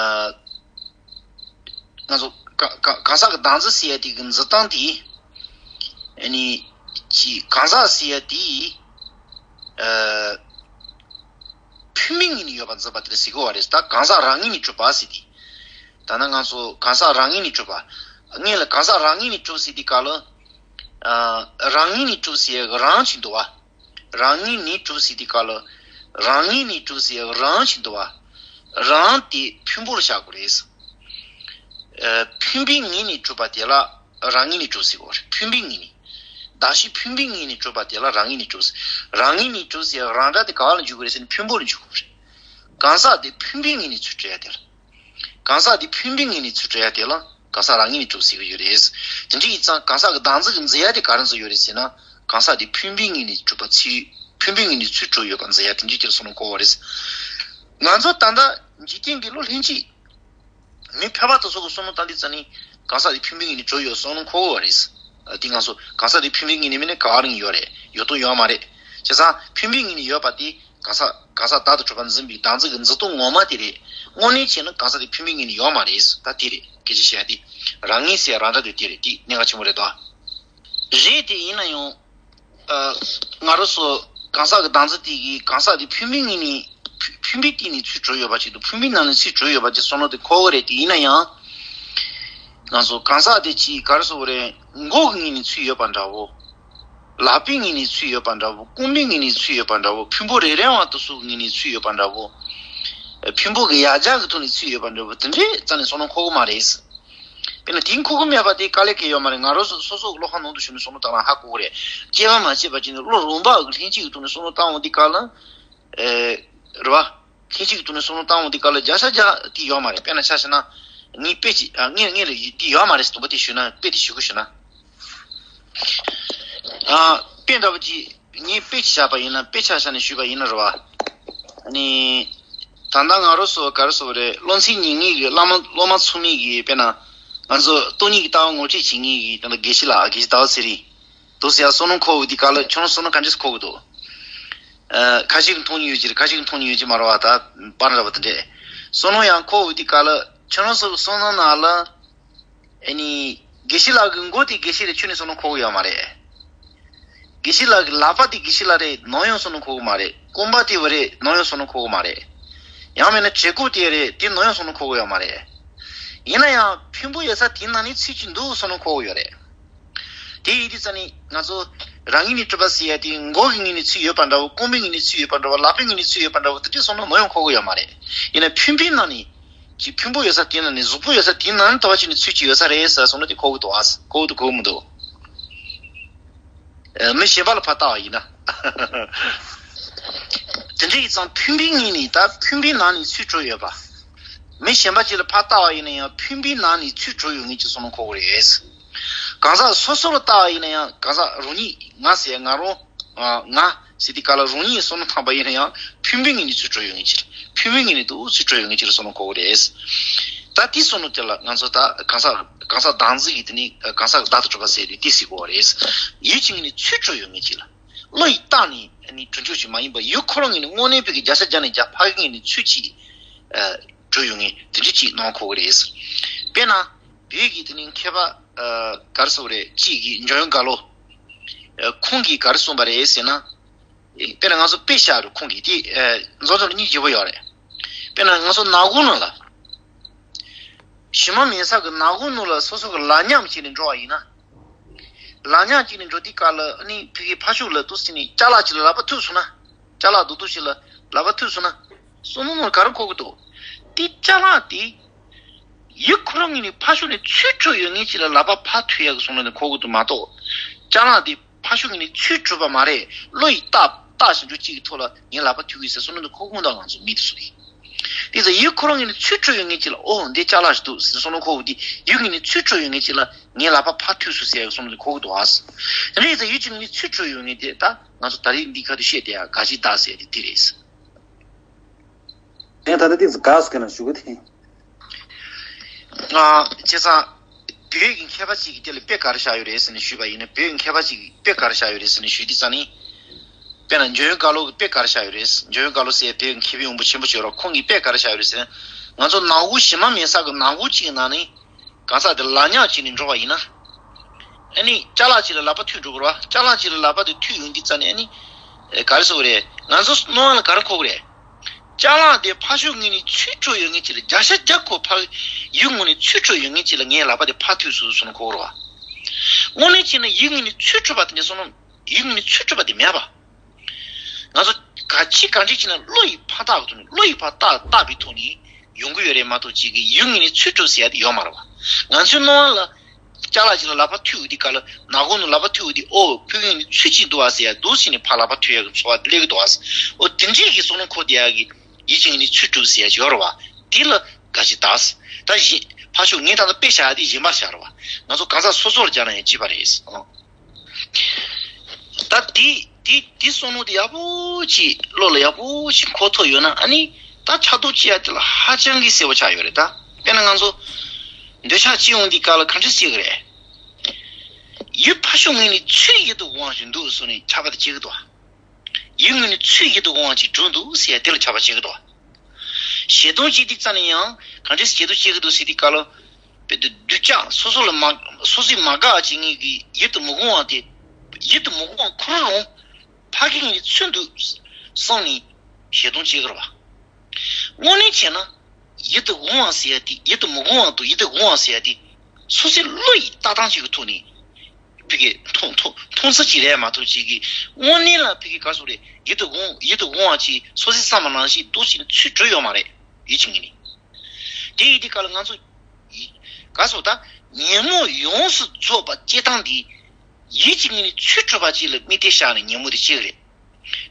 ང་ཚོ་ག་ག་གང་ཟག་གི་བདག་འཛིན་ཟེར་ཡ་དེ་གི་འཛིན་སྟངས་དེ་ཨ་ནི་ཅི་གང་ཟག་ཟེར་ཡ་དེ་ཨ། ཕུང་པོའི་ངོས་ནས་ཡོད་པར་འཛིན་པ་དེ་ལ་ཟེར་གི་ཡོད་རེད། ད་གང་ཟག་རང་ངོས་ནས་གྲུབ་པ་ཟེར་དེ། ད་ནི་ང་ཚོ་གང་ཟག་རང་ངོས་ནས་གྲུབ་པ། སྔོན་ལ་གང་ཟག་རང་ངོས་ནས་གྲུབ་ཟེར་དེ་ག་ལ། ཨ་རང་ངོས་ནས་གྲུབ་ཟེར་ཡག་རང་ཅིག་འདུག་བ། རང་ངོས་ནས་གྲུབ་ཟེར་དེ་ག་ལ། རང་ངོས་ནས་གྲུབ་ཟེར་ཡག་རང་ཅིག་འདུག་བ། རང་དེ་ཕུང་པོ་ལ་བཞག་དགོས་རེད། ཨ་ཕུང་པོའི་ངོས་ནས་གྲུབ་པ་དེ་ལ་རང་ངོས་ནས་གྲུབ་ཟེར་གོ་རེད། ཕུང་པོའི་ངོས་ནས། གདགས་གཞི་ཕུང་པོའི་ངོས་ནས་གྲུབ་པ་དེ་ལ་རང་ངོས་ནས་གྲུབ་ཟེར། རང་ངོས་ནས་གྲུབ་ཟེར་རང་སྒྲ་དེ་ག་བ་ལ་འཇུག་དགོས་རེད་ཟེར་ན་ཕུང་པོ་ལ་འཇུག་དགོས་རེད། གང་ཟག་དེ་ཕུང་པོའི་ངོས་ནས་ཚུར་གྲུབ་ཡ་དེ་ལ། གང་ཟག་དེ་ཕུང་པོའི་ངོས་ནས་ཚུར་གྲུབ་ཡ་དེ་ལ་གང་ཟག་རང་ངོས་ནས་གྲུབ་ཟེར་གྱི་ཡོད་རེད། དེ་འདྲ་ཡིན་ཙང་གང་ཟག་གི་བདག་འཛིན་གྱི་འཛིན་ཡ་དེ་ག་རེ་འཛིན་ཡོད་རེད་ཟེར་ན། གང་ཟག་དེ་ཕུང་པོའི་ངོས་ནས་གྲུབ་པ་ཚུར་ཕུང་པོའི་ངོས་ནས་ཚུར་གྲུབ་ཡོད་པ་འཛིན་ཡ་དེ་འདྲའི་ཅིག་ལ་བསམ་བློ་འཁོར་བ་རེད། ང་ཚོ་ད་ལྟ་འཇིག་རྟེན་གྱི་ལོ་ལྷན་ཅིག་མི་ཕལ་པ་དེ་ཚོ་གི་བསམ་བློ་བཏང་དུས་ཙ་ནི་གང་ཟག་དེ་ཕུང་པོའི་ངོས་ནས་གྲུབ་ཡོད་བསམ་བློ་འཁོར་བ་རེད། དེ་ང་ཚོ་གང་ཟག་དེ་ཕུང་པོའི་ངོས་ནས་མིན་ན་ག་རེ་ཡོད་རེད། ཡོད་དོ་ཡོད་མ་རེད། བྱས་ཙང་ཕུང་པོའི་ངོས་ནས་ཡོད་པ་དེ་གང་ཟག་གང་ཟག་བདག་ཏུ་གྲུབ་པ་འཛིན་པའི་བདག་འཛིན་གྱི་འཛིན་སྟངས་ངོ་མ་དེ་རེད། དངོས་གནས་བྱས་ན་གང་ཟག་དེ་ཕུང་པོའི་ངོས་ནས་ཡོད་མ་རེད། ད་དེ་རེད་སྐད་ཆ་བཤད་ཡ་དེ། རང་ངོས་ཟེར་ཡ་རང་སྒྲ་དེ་དེ་རེད། དེ་གནད་འགག་ཆེན་པོ་རེད་དོ། རེད་དེ་ཡིན་ན་ཡང་། ཨ་ང་རང་ཚོ་གང་ཟག་གི་བདག་འཛིན་དེ་གིས་གང་ཟག་དེ་ཕུང་པོའི་ངོས་ནས་ཕུ་ཕུང་པོའི་སྟེང་ནས་ཚུར་གྲུབ་ཡོད་པ་ཅིག་དང་ཕུང་པོའི་ནང་ནས་ཚུར་གྲུབ་ཡོད་པ་ཅིག་བསམ་བློ་དེ་འཁོར་གི་རེད། དེ་ཡིན་ན་ཡང་། ང་ཚོ་གང་ཟག་དེ་ཅིག་ག་རེ་ཟེར་དགོས་རེད། མགོ་གི་ངོས་ནས་ཚུར་ཡོད་པ་འདྲ་བོ། ལག་པའི་ངོས་ནས་ཚུར་ཡོད་པ་འདྲ་བོ། རྐང་པའི་ངོས་ནས་ཚུར་ཡོད་པ་འདྲ་བོ། ཕུང་པོ་རེ་རེ་བ་དེ་ཚོ་གི་ངོས་ནས་ཚུར་ཡོད་པ་འདྲ་བོ། ཕུང་པོ་གི་ཡར་རྒྱས་ཀྱི་ཐོག་ནས་ཚུར་ཡོད་པ་འདྲ་བོ་དེ་འདྲའི་རྩ་ནས་བསམ་བློ་འཁོར་གི་མ་རེད། དཔེར་ན་དེ་འཁོར་གི་མེད་པ་དེ་དཀའ་ལས་ཁག་ཡོད་མ་རེད། ང་རང་ཚོ་སོ་སོ་གི་བློ་ཁ་ནང་དུ་ཞུགས་ནས་བསམ་བློ་བཏང་ན་ཧ་གོ་གི་རེད། སྐྱེས་པ་མ་སྐྱེས་པ་ཅིག་ནས་བློ་རུངས་པ་གི་ལྷན་སྐྱེས་ཀྱི་ཐོག་ནས་བསམ་བློ་བཏང་འོང་དུས་སྐབས་ལ། ཨེ། རེད་བ། ལྷན་སྐྱེས་ཀྱི་ཐོག་ནས་བསམ་བློ་བཏང་འོང་དུས་སྐབས་ལ་བརྒྱ་ཆ་བརྒྱ་དེ་ཡོད་མ་རེད། དཔེར་ན་ཆ་བཞག་ན། ངའི་དཔེ་ཅིག་ཨ་ངས་ངས་རེད་དེ་ཡོད་མ་རེད་ཟེར་དུམ་བུ་དེ་ཞུས་ན་དཔེ་དེ་ཞུ་དགོས་ཞུས་ན། ཨ། དཔེ་འདྲ་བོ་ཅིག་ངས་དཔེ་ཅིག་བཞག་པ་ཡིན་ན་དཔེ་ཆ་བཞག་ནས་ཞུས་པ་ཡིན་ན་རེད་བ། ཨ་ནི། ད་ལྟ་ང་རང་ཚོ་ག་རེ་ཟེར་དགོས་རེད། བློ་འཚབ་ཉེན་ངེས་ཀྱི་བླ་མ་སློབ་མ་ཚང་མས་ཀྱི་དཔེར་ན། ང་ཚོ་སྟོང་ཉིད་ཀྱི་ལྟ་བ་ངོ་སྤྲོད་བྱེད་མཁན་གྱི་དེ་འདྲ་དགེ་བཤེས་ལགས་དགེ་བཤེས་ཟླ་བ་ཚེ་རིང་། འདུག་ཟེར་ཡ་བསམ་བློ་འཁོར་འོང་དུས་སྐབས་ལ་ཁྱོད་རང་བསམ་བློ་ག་འདྲས་འཁོར་གི་འདུག་ཨ། ཁ་ཤས་ཀྱིས་མཐོང་མྱོང་ཡོད་ཀྱི་རེད། ཁ་ཤས་ཀྱིས་མཐོང་མྱོང་ཡོད་ཀྱི་མ་རེད་བ། ད་པར་འདྲ་བ་དེ་འདྲས། བསམ་བློ་ཡང་འཁོར་འོང་དུས་སྐབས་ལ་ཁྱོད་རང་ཚོ་བསམ་བློ་ནང་ལ། ཨ་ནི། དགེ་བཤེས་ལགས་ཀྱི་མགོ་དེ་དགེ་བཤེས་རེད། ཁྱོན་ནས་བསམ་བློ་འཁོར་གི་ཡོད་མ་རེད། དགེ་བཤེས་ལགས་ཀྱི་ལག་པ་དེ་དགེ་བཤེས་ལགས་རེད། ནམ་ཡང་བསམ་བློ་འཁོར་གི་མ་རེད། རྐང་པ་དེ་བ་རེད། ནམ་ཡང་བསམ་བློ་འཁོར་གི་མ་རེད། ཡང་མིན་ན་བྱེད་སྒོ་དེ་རེད། དེ་ནམ་ཡང་བསམ་བློ་འཁོར་གི་ཡོད་མ་རེད། ཡིན་ན་ཡང་ཕུང་པོ་ཡོད་ས་དེའི་ནང་ནས་ཚུད་ཀྱི་འདུག་བསམ་བློ་འཁོར་གི་ཡོད་རེད། དེ་ཡིན་དུས་ཙ་ནི་ང་ཚོ་རང་ངོས་ནས་གྲུབ་པ་ཟེར་ཡ་དེ་མགོ་གི་ངོས་ནས་ཚུད་ཡོད་པ་འདྲ་བོ། རྐང་པའི་ངོས་ནས་ཚུད་ཡོད་པ་འདྲ་བོ། ལག་པའི་ངོས་ནས་ཚུད་ཡོད་པ་འདྲ་བོ་དེ་འདྲའི་བསམ་བློ་ནམ་ཡང་འཁོར་གི་ཡོད་མ་རེད། ཡིན་ན་ཕུང་པོའི་ནང་ནས། ཅིག་ཕུང་པོ་ཡོད་ས་དེ་ནང་ནས། གཟུགས་པོ་ཡོད་ས་དེ་ནང་ནས་ད་བ་ཅིག་ནས་ཚུད་ཀྱི་ཡོད་ས་རེད་ཟེར་བསམ་བློ་དེ་འཁོར་གི་འདུག་ཨ། འཁོར་གི་འདུག་འཁོར་གི་མི་འདུག་ཨ། མི་གཞན་པ་ལ་ཕར་བལྟ་བ་ཡིན་ན། དེ་འདྲ་ཡིན་ཙང་ཕུང་པོའི་ངོས་ནས་ད་ཕུང་པོའི་ནང་ནས་ཚུད་འགྲོ་ཡོད་པ། མི་གཞན་པ་ཅིག་ལ་ཕར་བལྟ་བ་ཡིན་ན་ཡང་ཕུང་པོའི་ནང་ནས་ཚུད་འགྲོ་ཡོད་ངེས་ཀྱི་བསམ་བློ་འཁོར་གི་རེད། གང་ཟག་སོ་སོ་ལ་བལྟ་བ་ཡིན་ན་ཡང་གང་ཟག་རང་ཉིད་ང་ཟེར་ང་རང་། ང་ཟེར་དུས་སྐབས་ལ་རང་ཉིད་བསམ་བློ་བཏང་པ་ཡིན་ན་ཡང་ཕུང་པོའི་ངོས་ནས་ཚུར་འགྲོ་ཡོང་ངེས་ཅིག་ཕུང་པོའི་ངོས་ནས་འདུག་ཚུར་འགྲོ་ཡོང་ངེས་ཅིག་ལ་བསམ་བློ་འཁོར་གི་རེད། ད་དེ་བསམ་བློ་དེ་ལ་ང་ཚོ་ད་གང་ཟག་གང་ཟག་བདག་འཛིན་གྱི་དེ་ནི་གང་ཟག་བདག་ཏུ་གྲུབ་པ་ཟེར་དུས་དེ་ཟེར་དགོས་པ་རེད། ཡིད་ཀྱི་ངོས་ནས་ཚུར་འགྲོ་ཡོང་ངེས་ཅིག་ལ། བློ་ཡི་རྟགས་ནས་ནི་གྲུབ་འབྱུང་ཞིག་མ་ཡིན་པར་ཡུལ་ཁོ་རང་ངོས་ནས་དངོས་གནས་བོད་ཀྱི་བརྒྱ་ཆ་བརྒྱ་ནས་བརྒྱ་ཕ་གི་ངོས་ནས་ཚུལ་གཅིག་གྲུབ་ཡོད་ངེས་དེ་འདྲ་གཅིག་གནང་གོ་གི་རེད། དཔེར་ན་བོད་ཀྱི་དེ་ནི་མཁས་པ་ག་རེ་ཟེར་དགོས་རེད་གཅིག་གིས་འཇམ་དབྱངས་རྒྱ་ལོ། ཁོང་གིས་ག་རེ་གསུངས་པ་རེད་ཟེར་ན། དཔེར་ན་ང་ཚོ་དཔེ་བཞག་རུ་ཁོང་གིས་དེ་མཛོ་མཛོ་ལ་སྙིང་རྗེ་པོ་ཡོད་རེད། དཔེར་ན་ང་ཚོ་ནག་ཁུང་ནང་ལ། གཞི་མ་མེད་ས་གི་ནག་ཁུང་ནང་ལ་སོ་སོ་གི་ལག་ཉམས་བྱས་ནས་འགྲོ་བ་ཡིན་ན། ལག་ཉམས་བྱས་ནས་འགྲོ་དུས་སྐབས་ལ་ཨ་ནི་ཕ་གི་ཕ་ཕྱོགས་ལ་ཏོག་ཙམ་ནས་ཅ་ལག་ཅིག་ལ་ལག་པ་ཐུག་སོང་ན། ཅ་ལག་རྡོག་རྡོག་ཞིག་ལ་ལག་པ་ཐུག་སོང་ན། བསམ་བློ་ནང་ག་རེ་འཁོར་གི་འདུག་དེ་ཅ་ལག་དེ། ཡུལ་ཁོ་རང་ངོས་ནས་ཕ་ཕྱོགས་ནས་ཚུར་འཕྲོ་ཡོད་མཁན་ཅིག་ལ་ལག་པ་ཕར་ཐུག་ཡག་གི་བསམ་བློ་ནི་འཁོར་གི་འདུག་མ་གཏོགས། ཅ་ལག་དེ་ཕ་ཕྱོགས་ངོས་ནས་ཚུར་གྲུབ་པ་མ་རེད། བློ་ཡི་རྟགས་རྟགས་ཞིབ་འཇུག་གཅིག་གི་ཐོག་ལ་ངས་ལག་པ་ཐུག་གི་ཟེར་བསམ་བློ་འདི་འཁོར་གི་འདུག་ང་ཚོ་མི་དེ་ཚོ་ཡིན། དེ་ཚོ་ཡུལ་ཁོ་རང་ངོས་ནས་ཚུར་འཕྲོ་ཡོད་མཁན་ཅིག་ལ་ཨོ་འདི་ཅ་ལག་ཞིག་འདུག་ཟེར་བསམ་བློ་འཁོར་གི་འདུག་ཡུལ་ངོས་ནས་ཚུར་འཕྲོ་ཡོད་མཁན་ཅིག་ལ་ངས་ལག་པ་ཕར་ཐུག་སོང་ཟེར་ཡག་བསམ་བློ་འདི་འཁོར་གི་འདུག་ཨ། དེ་འདྲ་ཡིན་ཙང་ཡུལ་གཅིག་ངོས་ནས་ཚུར་འཕྲོ་ཡོད་མཁན་དེ་ད་ང་ཚོ་ད་རེས་འདི་ཁ་ཐུག་བཤད་བསྡད་ཡག་ག་ཅི་ད་ཟེར་དེ་དེ་རེད། ངས་ད་ལྟ་ཏིག་ཙམ་དགའ་སོང་ན་ཞུ་གི་དེ། ང་བྱས་ཙང་བོད་ཀྱི་མཁས་པ་ཅིག་གིས་དེ་ལ་དཔེ་ག་རེ་བཞག་ཡོད་རེད་ཟེར་ནས་ཞུས་པ་ཡིན་ན། བོད་ཀྱི་མཁས་པ་ཅིག་གིས་དཔེ་ག་རེ་བཞག་ཡོད་རེད་ཟེར་ནས་ཞུས་དུས་ཙང་ནི། དཔེར་ན་འཇམ་དབྱངས་རྒྱ་ལོ་གིས་དཔེ་ག་རེ་བཞག་ཡོད་རེད། འཇམ་དབྱངས་རྒྱ་ལོ་ཟེར་བོད་ཀྱི་མཁས་པའི་དབང་པོ་ཆེན་པོ་ཅིག་ཡོད་རེད། ཁོང་གིས་དཔེ་ག་རེ་བཞག་ཡོད་རེད་ཟེར་ན། ང་ཚོ་ནག་ཁུང་གཞི་མ་མེད་ས་གི་ནག་ཁུང་གཅིག་གི་ནང་ནས། གང་ཟག་དེ་ལག་ཉག་བྱས་ནས་འགྲོ་བ་ཡིན་ན། ཨ་ནི་ཅ་ལག་ཅིག་ལ་ལག་པ་ཐུག་འགྲོ་དགོས་རེད་བ། ཅ་ལག་ཅིག་ལ་ལག་པ་དེ་ཐུག་ཡོང་དུས་ཙ་ནས་ཨ་ནི། ཨེ་ག་རེ་ཟེར་དགོས་རེད། ང་ཚོ་སྣང་བ་ལ་ག་རེ་འཁོར་གི་རེད། ཅ་ལག་དེ་ཕར་ཕྱོགས་ངོས་ནས་ཚུར་འཕྲོ་ཡོད་མཁན་ཅིག་ལ་བརྒྱ་ཆ་བརྒྱ་ཁོ་ཕར་ཡུལ་ངོས་ནས་ཚུར་འཕྲོ་ཡོད་མཁན་ཅིག་ལ་ངའི་ལག་པ་དེ་ཕར་ཐུག་སོང་བསམ་ནས་འཁོར་གི་རེད་བ། དངོས་གནས་བྱས་ན་ཡུལ་ངོས་ནས་ཚུར་འཕྲོ་བ་དེ་འདྲ་བསམ་ན་ཡུལ་ངོས་ནས་ཚུར་འཕྲོ་བ་དེ་མེད་པ། ང་ཚོ་ག་ཅི་ག་འདྲ་བྱས་ན་བློ་ཡིས་ཕར་བཏགས་དགོས་ནས་བློ་ཡིས་ཕར་བཏགས་བཏགས་པའི་ཐོག་ནས་ཡོང་གི་ཡོད་རེད་མ་གཏོགས་ཅིག་གིས་ཡུལ་ངོས་ནས་ཚུར་འཕྲོ་ཟེར་ཡ་དེ་ཡོད་མ་རེད་བ། ང་ཚོའི་སྣང་བ་ལ་ཅ་ལག་ཅིག་ལ་ལག་པ་ཐུག་ཡོང་དུས་སྐབས་ལ་ནག་ཁུང་ནང་ལག་པ་ཐུག་ཡོང་དུས་ཨོ་ཕ་གི་ངོས་ནས་ཚུར་ཅིག་འདུག་བ་ཟེར་ཡ་འདུག་ཟེར་ནས་ཕར་ལག་པ་ཐུག་ཡ་གི་ཚོར་བ་སླེབས་ཀྱི་འདུག་བ། ཨོ་དེ་འདྲའི་གི་བསམ་བློ་འཁོར་བསྡད་ཡ་གི་ཡུལ་གཅིག་ངོས་ནས་ཚུར་འཕྲོ་ཟེར་ཡ་ཅིག་ཡོད་རེད་བ། དེ་ལ་ག་ཅི་ད་ད་གཞན་ཕར་ཕྱོགས་ངས་ད་ལྟ་དཔེ་བཞག་ཡ་དེ་གཞན་པ་བཞག་རེད་བ། ང་ཚོ་གང་ཟག་སོ་སོར་སྦྱར་ན་ཡང་གཅིག་པ་རེད། ཨོ། ད་དེ་དེ་དེ་བསམ་བློ་དེ་ཡག་པོ་ཅིག་བློ་ལ་ཡག་པོ་ཅིག་འཁོར་ཐུབ་ཡོད་ན་ཨ་ནི་ད་ཆགས་སྡང་བྱེད་ཡ་དེ་ལ་ཧ་ཅང་གི་གསལ་པོ་ཆགས་ཡོད་རེད་ད། དཔེར་ན་ང་ཚོ་འདོད་ཆགས་སྐྱེ་ཡོང་དུས་སྐབས་ལ་ག་འདྲ་བྱེད་ཀྱི་རེད། ཡུལ་ཕར་ཕྱོགས་ངོས་ནས་ཚུར་ཡིད་དུ་འོང་བ་ཞིག་འདུག་བསམ་ནས་ཆགས་པ་དེ་སྐྱེ་གི་འདུག་བ། ཡུལ་ངོས་ནས་ཚུར་ཡིད་དུ་འོང་བ་ཅིག་གྲུབ་འདུག་ཟེར་ཡ་དེ་ལ་ཆགས་པ་སྐྱེ་གི་འདུག་བ། ཞེ་སྡང་སྐྱེ་དུས་ཙ་ནས་ཡང་ག་འདྲ་ཞེ་སྡང་སྐྱེ་གི་འདུག་ཟེར་དུས་སྐབས་ལ། དཔེ་དེ་སྡུག་ཅག་སོ་སོ་ལ་མ་སོ་སོས་མ་དགའ་བ་བྱེད་མཁན་གྱི་ཡིད་དུ་མི་འོང་བ་དེ། ཡིད་དུ་མི་འོང་བ་ཁོ་རང་རང་ཕ་གི་ངོས་ནས་ཚུར་འདུག་བསམ་ནས་ཞེ་སྡང་སྐྱེ་གི་རེད་བ། དངོས་གནས་བྱས་ན་ཡིད་དུ་འོང་བ་ཟེར་ཡ་དེ་ཡིད་དུ་མི་འོང་བ་དང་ཡིད་དུ་འོང་བ་ཟེར་ཡ་དེ་སོ་སོའི་བློ་ཡི་ལྟ་སྟངས་ཅིག་གི་ཐོག་ནས་ཕ་གི་མཐོང་མཐོང་མཐོང་ཚུལ་ཅིག་རེད་མ་གཏོགས་ཅིག་གི་དངོས་གནས་ལ་ཕ་གི་ག་སོ་རེད། ཡིད་དུ་འོང་ཡིད་དུ་འོང་བ་ཅིག་སོ་སོའི་བསམ་པ་ནང་བཞིན་འདུག་ཅིག་ནས་ཚུར་གྲུབ་ཡོད་མ་རེད། ཡིད་ཀྱི་ངོས་ནས། དེ་ཡིན་དུས་སྐབས་ལ་ང་ཚོ་ཡི་ག་སོ་ད་ཉོན་མོངས་ཡོངས་སུ་རྫོགས་པ་སྐྱེ་སྟངས་འདི་ཡིད་ཀྱི་ངོས་ནས་ཚུར་གྲུབ་པ་ཅིག་ལ་དམིགས་གཏད་བཞག་ནས་ཉོན་མོངས་དེ་སྐྱེ་གི་རེད།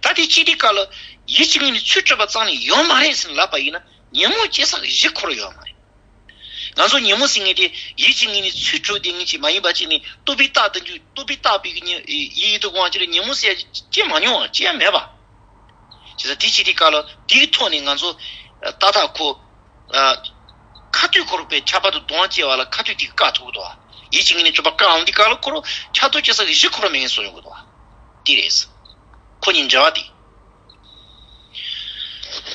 ད་དེ་སྐྱེ་དུས་སྐབས་ལ་ཡིད་ཀྱི་ངོས་ནས་ཚུར་གྲུབ་པ་ཙམ་ནས་ཡོད་མ་རེད་ཟེར་ནས་ལབ་པ་ཡིན་ན་ཉོན་མོངས་སྐྱེ་ས་གི་གཞི་ཁོ་རང་ཡོད་མ་རེད། ང་ཚོ་ཉོན་མོངས་ཟེར་མཁན་དེ་ཡིད་ཀྱི་ངོས་ནས་ཚུར་གྲུབ་དེ་ངེས་ཅིག་མ་ཡིན་པ་ཅིག་ནས་རྟོག་པས་བཏགས་དུ་འཇུག་རྟོག་པས་བཏགས་པའི་གི་ཉོན་ཡིད་ཡིད་དུ་འོང་བ་ཅིག་ལ་ཉོན་མོངས་ཟེར་ཡ་ཅི་མ་མྱོང་བ་ཅི་ཡང་མེད་པ། བྱས་ཙང་དེ་ཅི་དེ་ག་ལ་དེའི་ཐོག་ནས་ང་ཚོ་ཏག་ཏག་ཁོ་ཁ་ཐུག་ཁོ་རང་པའི་ཁྱབ་པ་དང་གདོང་བཅས་པ་ལ་ཁ་ཐུག་དེ་བཀག་ཐུབ་ཀྱི་འདུག་ཡིད་ཀྱི་ངོས་ནས་གྲུབ་པ་བཀག་འོང་དུས་ག་ལ་ཁོ་རང་ཁྱབ་སྟོབས་སྐྱེ་ས་གི་གཞི་ཁོ་རང་མེད་ངེས་སོ་ཡོང་གི་འདུག་དེ་རེད། ཁོ་གཉིས་འབྲེལ་བ་དེ།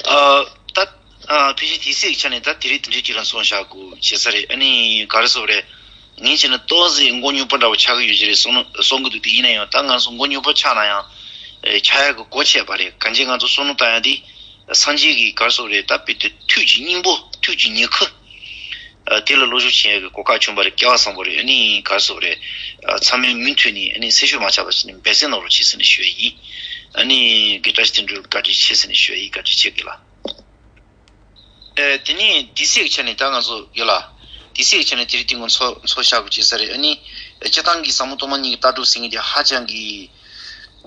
ཨ། ད། ཨ། ཕལ་ཆེར་དེ་སྲིད་ཀྱི་ཆ་ནས་ད་དེ་རིང་དེ་འདྲའི་ཅིག་ལ་སོང་བཞག་དགོས་བྱེད་ས་རེད། ཨ་ནི་ག་རེ་ཟེར་དགོས་རེད། ངས་བྱས་ན་ཏོག་ཙམ་མགོ་རྙོག་པོ་འདྲ་བོ་ཆགས་ཀྱི་ཡོད་ཀྱི་རེད་གསུང་གསུང་གི་འདུག་དེ་ཡིན་ན་ཡང་ད་ང་ཚོ་མགོ་རྙོག་པོ་ཆགས་ན་ཡང་ཨེ་ཆགས་ཡག་གི་སྒོ་ཕྱེ་བ་རེད། གང་ཅི་ང་ཚོ་བསམ་བློ་བཏང་ཡག་དེ་སངས་རྒྱས་ཀྱི་ག་རེ་ཟེར་དགོས་རེད། ད་དཔེ་དེ་ཐུགས་ཀྱི་སྙིང་པོ་ཐུགས་ཀྱི་ཉི་ཁུ། ཨ། དེ་ལ་བློ་སྦྱོང་བྱེད་ཡག་གི་གོ་སྐབས་བྱུང་བ་རེད། སྐལ་བ་བཟང་པོ་རེད། ཨ་ནི་ག་རེ་ཟེར་དགོས་རེད། ཨ། ཚང་མས་མུ་མཐུད་ནས་ཨ་ནི་སེམས་ཤུགས་མ་ཆག་པ་བྱས་ནས་འབད་བརྩོན་གནང་རོགས་བྱེད་ཟེར་ནས་ཞུ་ཡ་ཡིན། ཨ་ནི་དགེ་བཀྲ་ཤིས་བསྟན་འགྲོ་བཀའ་དྲིན་ཆེ་ཟེར་ནས་ཞུ་ཡ་ཡིན། བཀའ་དྲིན་ཆེ་དགེ་ལགས། ཨེ། དེ་ནས་དེ་སྲིད་ཀྱི་ཆ་ནས་ད་ང་ཚོ་ཡོད་ལ། དེ་སྲིད་ཀྱི་ཆ་ནས་དེ་རིང་དེ་ངོ་འཚོ་འཚོ་བཞག་དགོས་ཅེས་ས་རེད། ཨ་ནི་སྤྱིར་བཏང་གི་ཟབ་མོ་སྟོང་པ་ཉིད་ཀྱི་ལྟ་གྲུབ་ཟེར་མཁན་དེ་ཧ་ཅང་གི་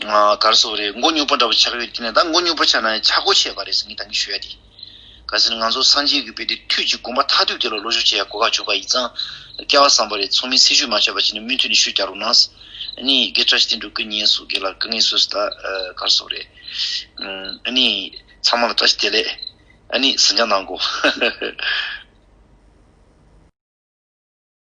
ཨ། ག་རེ་ཟེར་དགོས་རེད། མགོ་རྙོག་པོ་འདྲ་བོ་ཆགས་ཡོད་དེ་ནས་ད་མགོ་རྙོག་པོ་ཆགས་ན་ཡང་ཆག་སྒོ་ཕྱེ་བ་རེད་ཟེར་མཁན་ད་གིན་ཞུ་ཡ་དེ། ག་ཟེར་ན་ང་ཚོ་སངས་རྒྱས་ཀྱི་དཔེ་དེ་ཐུགས་ཀྱི་དགོངས་པ་མཐར་ཐུག་དེ་ལ་བློ་སྦྱོང་བྱེད་ཡ་གོ་སྐབས་བྱུང་བ་ཡིན་ཙང་སྐལ་བ་བཟང་པོ་རེད། ཚང་མས་སེམས་ཤུགས་མ་ཆག་པ་བྱས་ནས་མུ་མཐུད་ནས་ཤུགས་རྒྱག་རོགས་གནང་། ཨ་ནི་དགེ་བཀྲ་ཤིས་བསྟན་འགྲོ་སྐུ་ངལ་གསོ་དགེ་ལགས་སྐུ་ངལ་གསོ་ཟེར་ད་ག་རེ་ཟེར་དགོས་རེད། ཨ་ནི་ཚང་མ་ལ་བཀྲ་ཤིས་བདེ་ལེགས། ཨ་ནི་གཟིམ་འཇགས་གནང་དགོས།